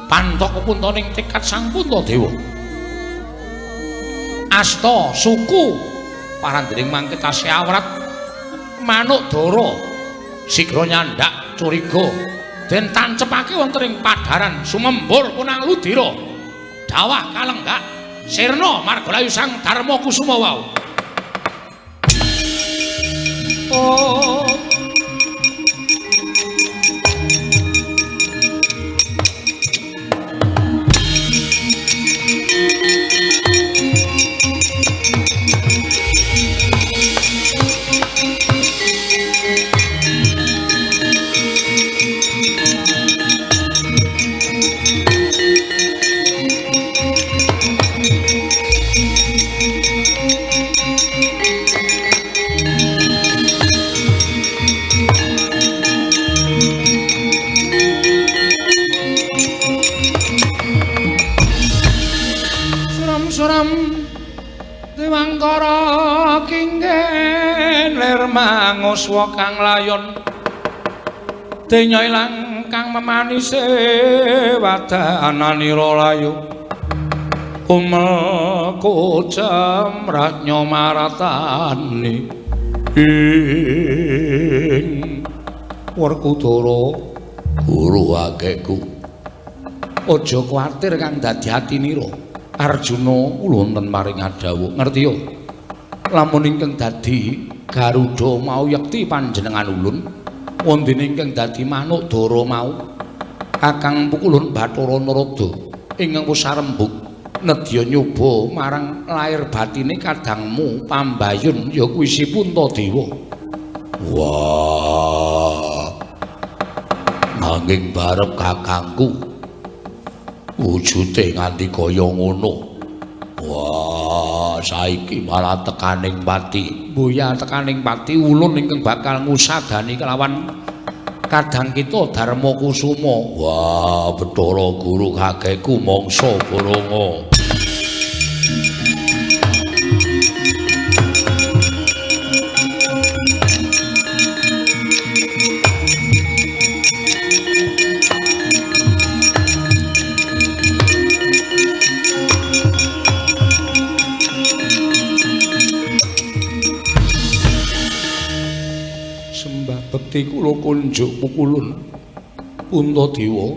Pantok kepuntoning tekad Sang Puntadewa. Asta suku parandening mangke tasih awrat manuk dara sigra nyandak curiga den tancepake wonten ing padharan sumembur punang ludira dawah kalenggak sirna margalayu Sang Darma Kusuma wau. Oh, Dewangkara kingen lir manguswa kang layon denya ilang kang memanise wadananira layu kumel kucem ratnya maratani ing Werkudara. Guru akehku, aja kuwatir kang dadi atinira. Arjuna kula wonten maring adhawuh ngerti yo lamun ingkang dadi Garuda mau yekti panjenengan ulun wondene ingkang dadi manuk dara mau kakang pukulun Bathara Narada ingkang wis sarembug nedya nyoba marang lair batine kadangmu pambayun ya kuwi si Puntadewa. Wah, nanging barep kakangku wujude nganti kaya ngono. Wah, saiki malah tekaning pati. Boya tekaning pati ulun ingkang bakal ngusadani kelawan kadang kita Darma Kusuma. Wah, Bathara Guru kakekku mangsa boronga. Bekti kula kunjuk pukulun Puntadewa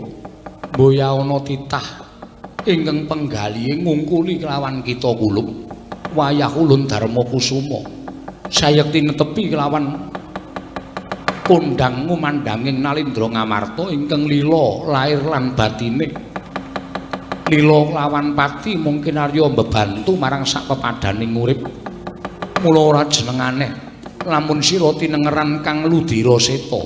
mboya ana titah ingkang penggalihe ngungkuli kelawan kita kulup wayah ulun Darma Kusuma sayekti netepi kelawan kondhang ngumandhanging Nalindra Ngamarta ingkang lila lair lan batine lila kelawan pati mungkin arya mbebantu marang sak pepadaning urip. Mula ora jenengane lamun sira tinengeran kang ludira seta.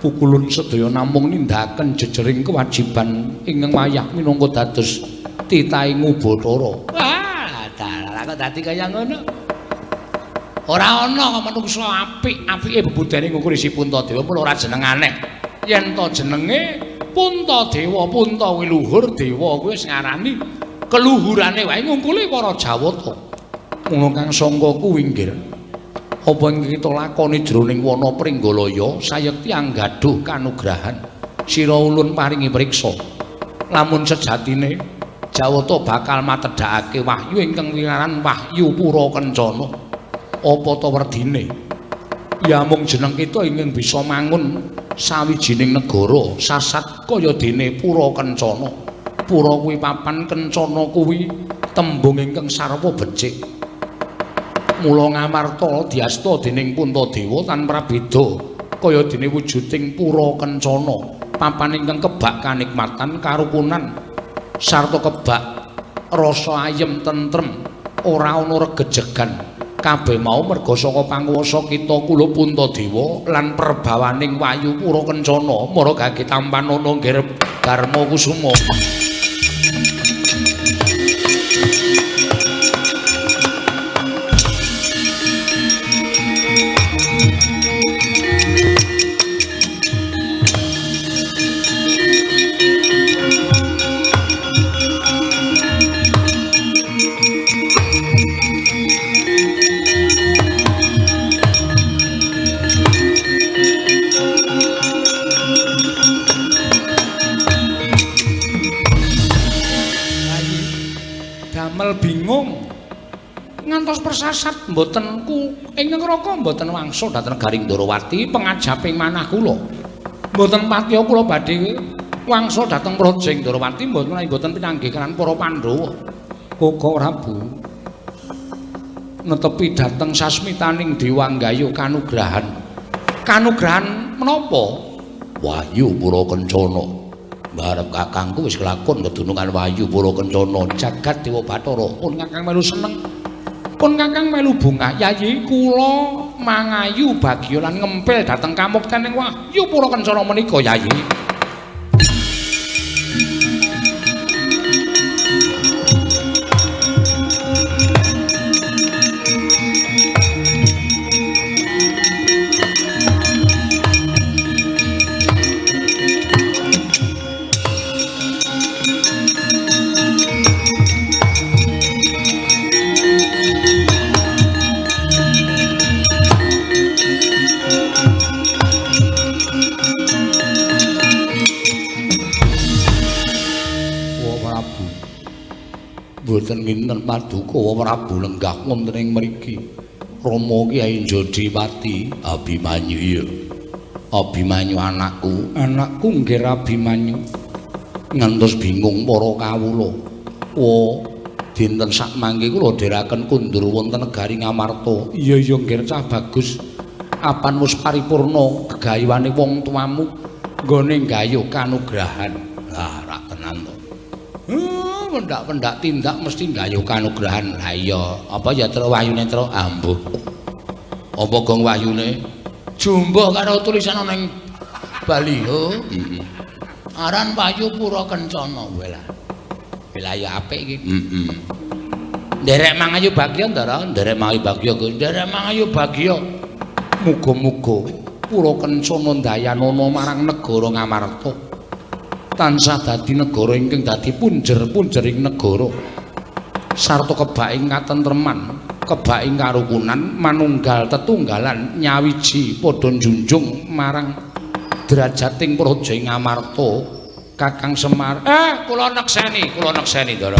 Pukulun sedaya namung nindakaken jejering kewajiban ingkang wayah minangka dados titahing Ubathara. Wah, dalah kok dadi kaya ngono. Ora ana manungsa apik-apike bebudene ngukuri si Puntadewa mula ora jeneng aneh. Yen to jenenge Puntadewa, Punta kuwi luhur, dewa kuwi wis ngarani keluhurane wae ngungkuli para Jawata. Mula kang sangka kuwi nggih apa ingkang kita lakoni jroning wana Pringgalaya sayekti anggaduh kanugrahan sira ulun paringi priksa lamun sejatine Jawata bakal matedhakake wahyu ingkang winaran Wahyu Pura Kencana. Apa ta werdine ya mung jeneng kita ingkang bisa mangun sawijining negara sasat kaya dene Pura Kencana. Pura kuwi papan, kencana kuwi tembung ingkang sarwa becik. Mula Ngamarta diasta dening Puntadewa tan prabeda kaya dene wujuding Pura Kencana, papan ingkang kebak kanikmatan karukunan Sarta kebak rasa ayem tentrem, ora ana regejegan. Kabeh mau merga saka panguwasa kita kula Puntadewa lan perbawaning Wayu Pura Kencana mara gage tampanana nggih Darma Kusuma. Bingung ngantos persasat mboten ku ing neraka mboten wangsul dhateng Garing Ndorowati pengajaping manah kula. Mboten patiya kula badhe wangsul dhateng Praja Ndorowati mboten menawi mboten pinanggih kaliyan para Pandhawa. Koko Prabu netepi dhateng sasmitaning Dewa nggayuh kanugrahan. Kanugrahan menapa? Wahyu Pura Kencana. Barep kakangku wis kelakon kedunungan Wahyu Pura Kencana jagat Dewa Bathara. Pun kakang melu seneng, pun kakang melu bungah. Yayi kula mangayu bagya lan ngempil dhateng kamukten ing Wahyu Pura Kencana menika Yayi. Mboten nginten paduka Prabu lenggah wonten ing mriki. Rama Kyai Jodipati Abimanyu iya. Abimanyu anakku, anakku nggih Abimanyu. Ngantos bingung para kawula. Wa dinten sakmangke kula dherekaken kundur wonten negari Ngamarta. Iya iya nggih cah bagus. Apan wis paripurna gegayuhane wong tuamu nggone nggayuh kanugrahan. Lah rak tenan to. Pendak-pendak tindak mesti nggayuh kanugrahan. Lah iya, apa ya tru wahyune tru ambuh. Apa gong wahyune? Jumbuh karo tulisan ana ing baliho. Heeh. Aran Wahyu Pura Kencana wae lah. Lah ya apik iki. Heeh. Nderek mangayu bagya Ndara, nderek mangayu bagya, nderek mangayu bagya. Muga-muga Pura Kencana ndayanana marang negara Ngamarta. Tansah dadi negara ingkang dadi punjer-punjering negara sarta kebaking katentreman, kebaking karukunan, manunggal tetunggalan nyawiji padha njunjung marang derajating praja Ngamarta. Kakang Semar, kula nekseni Ndara.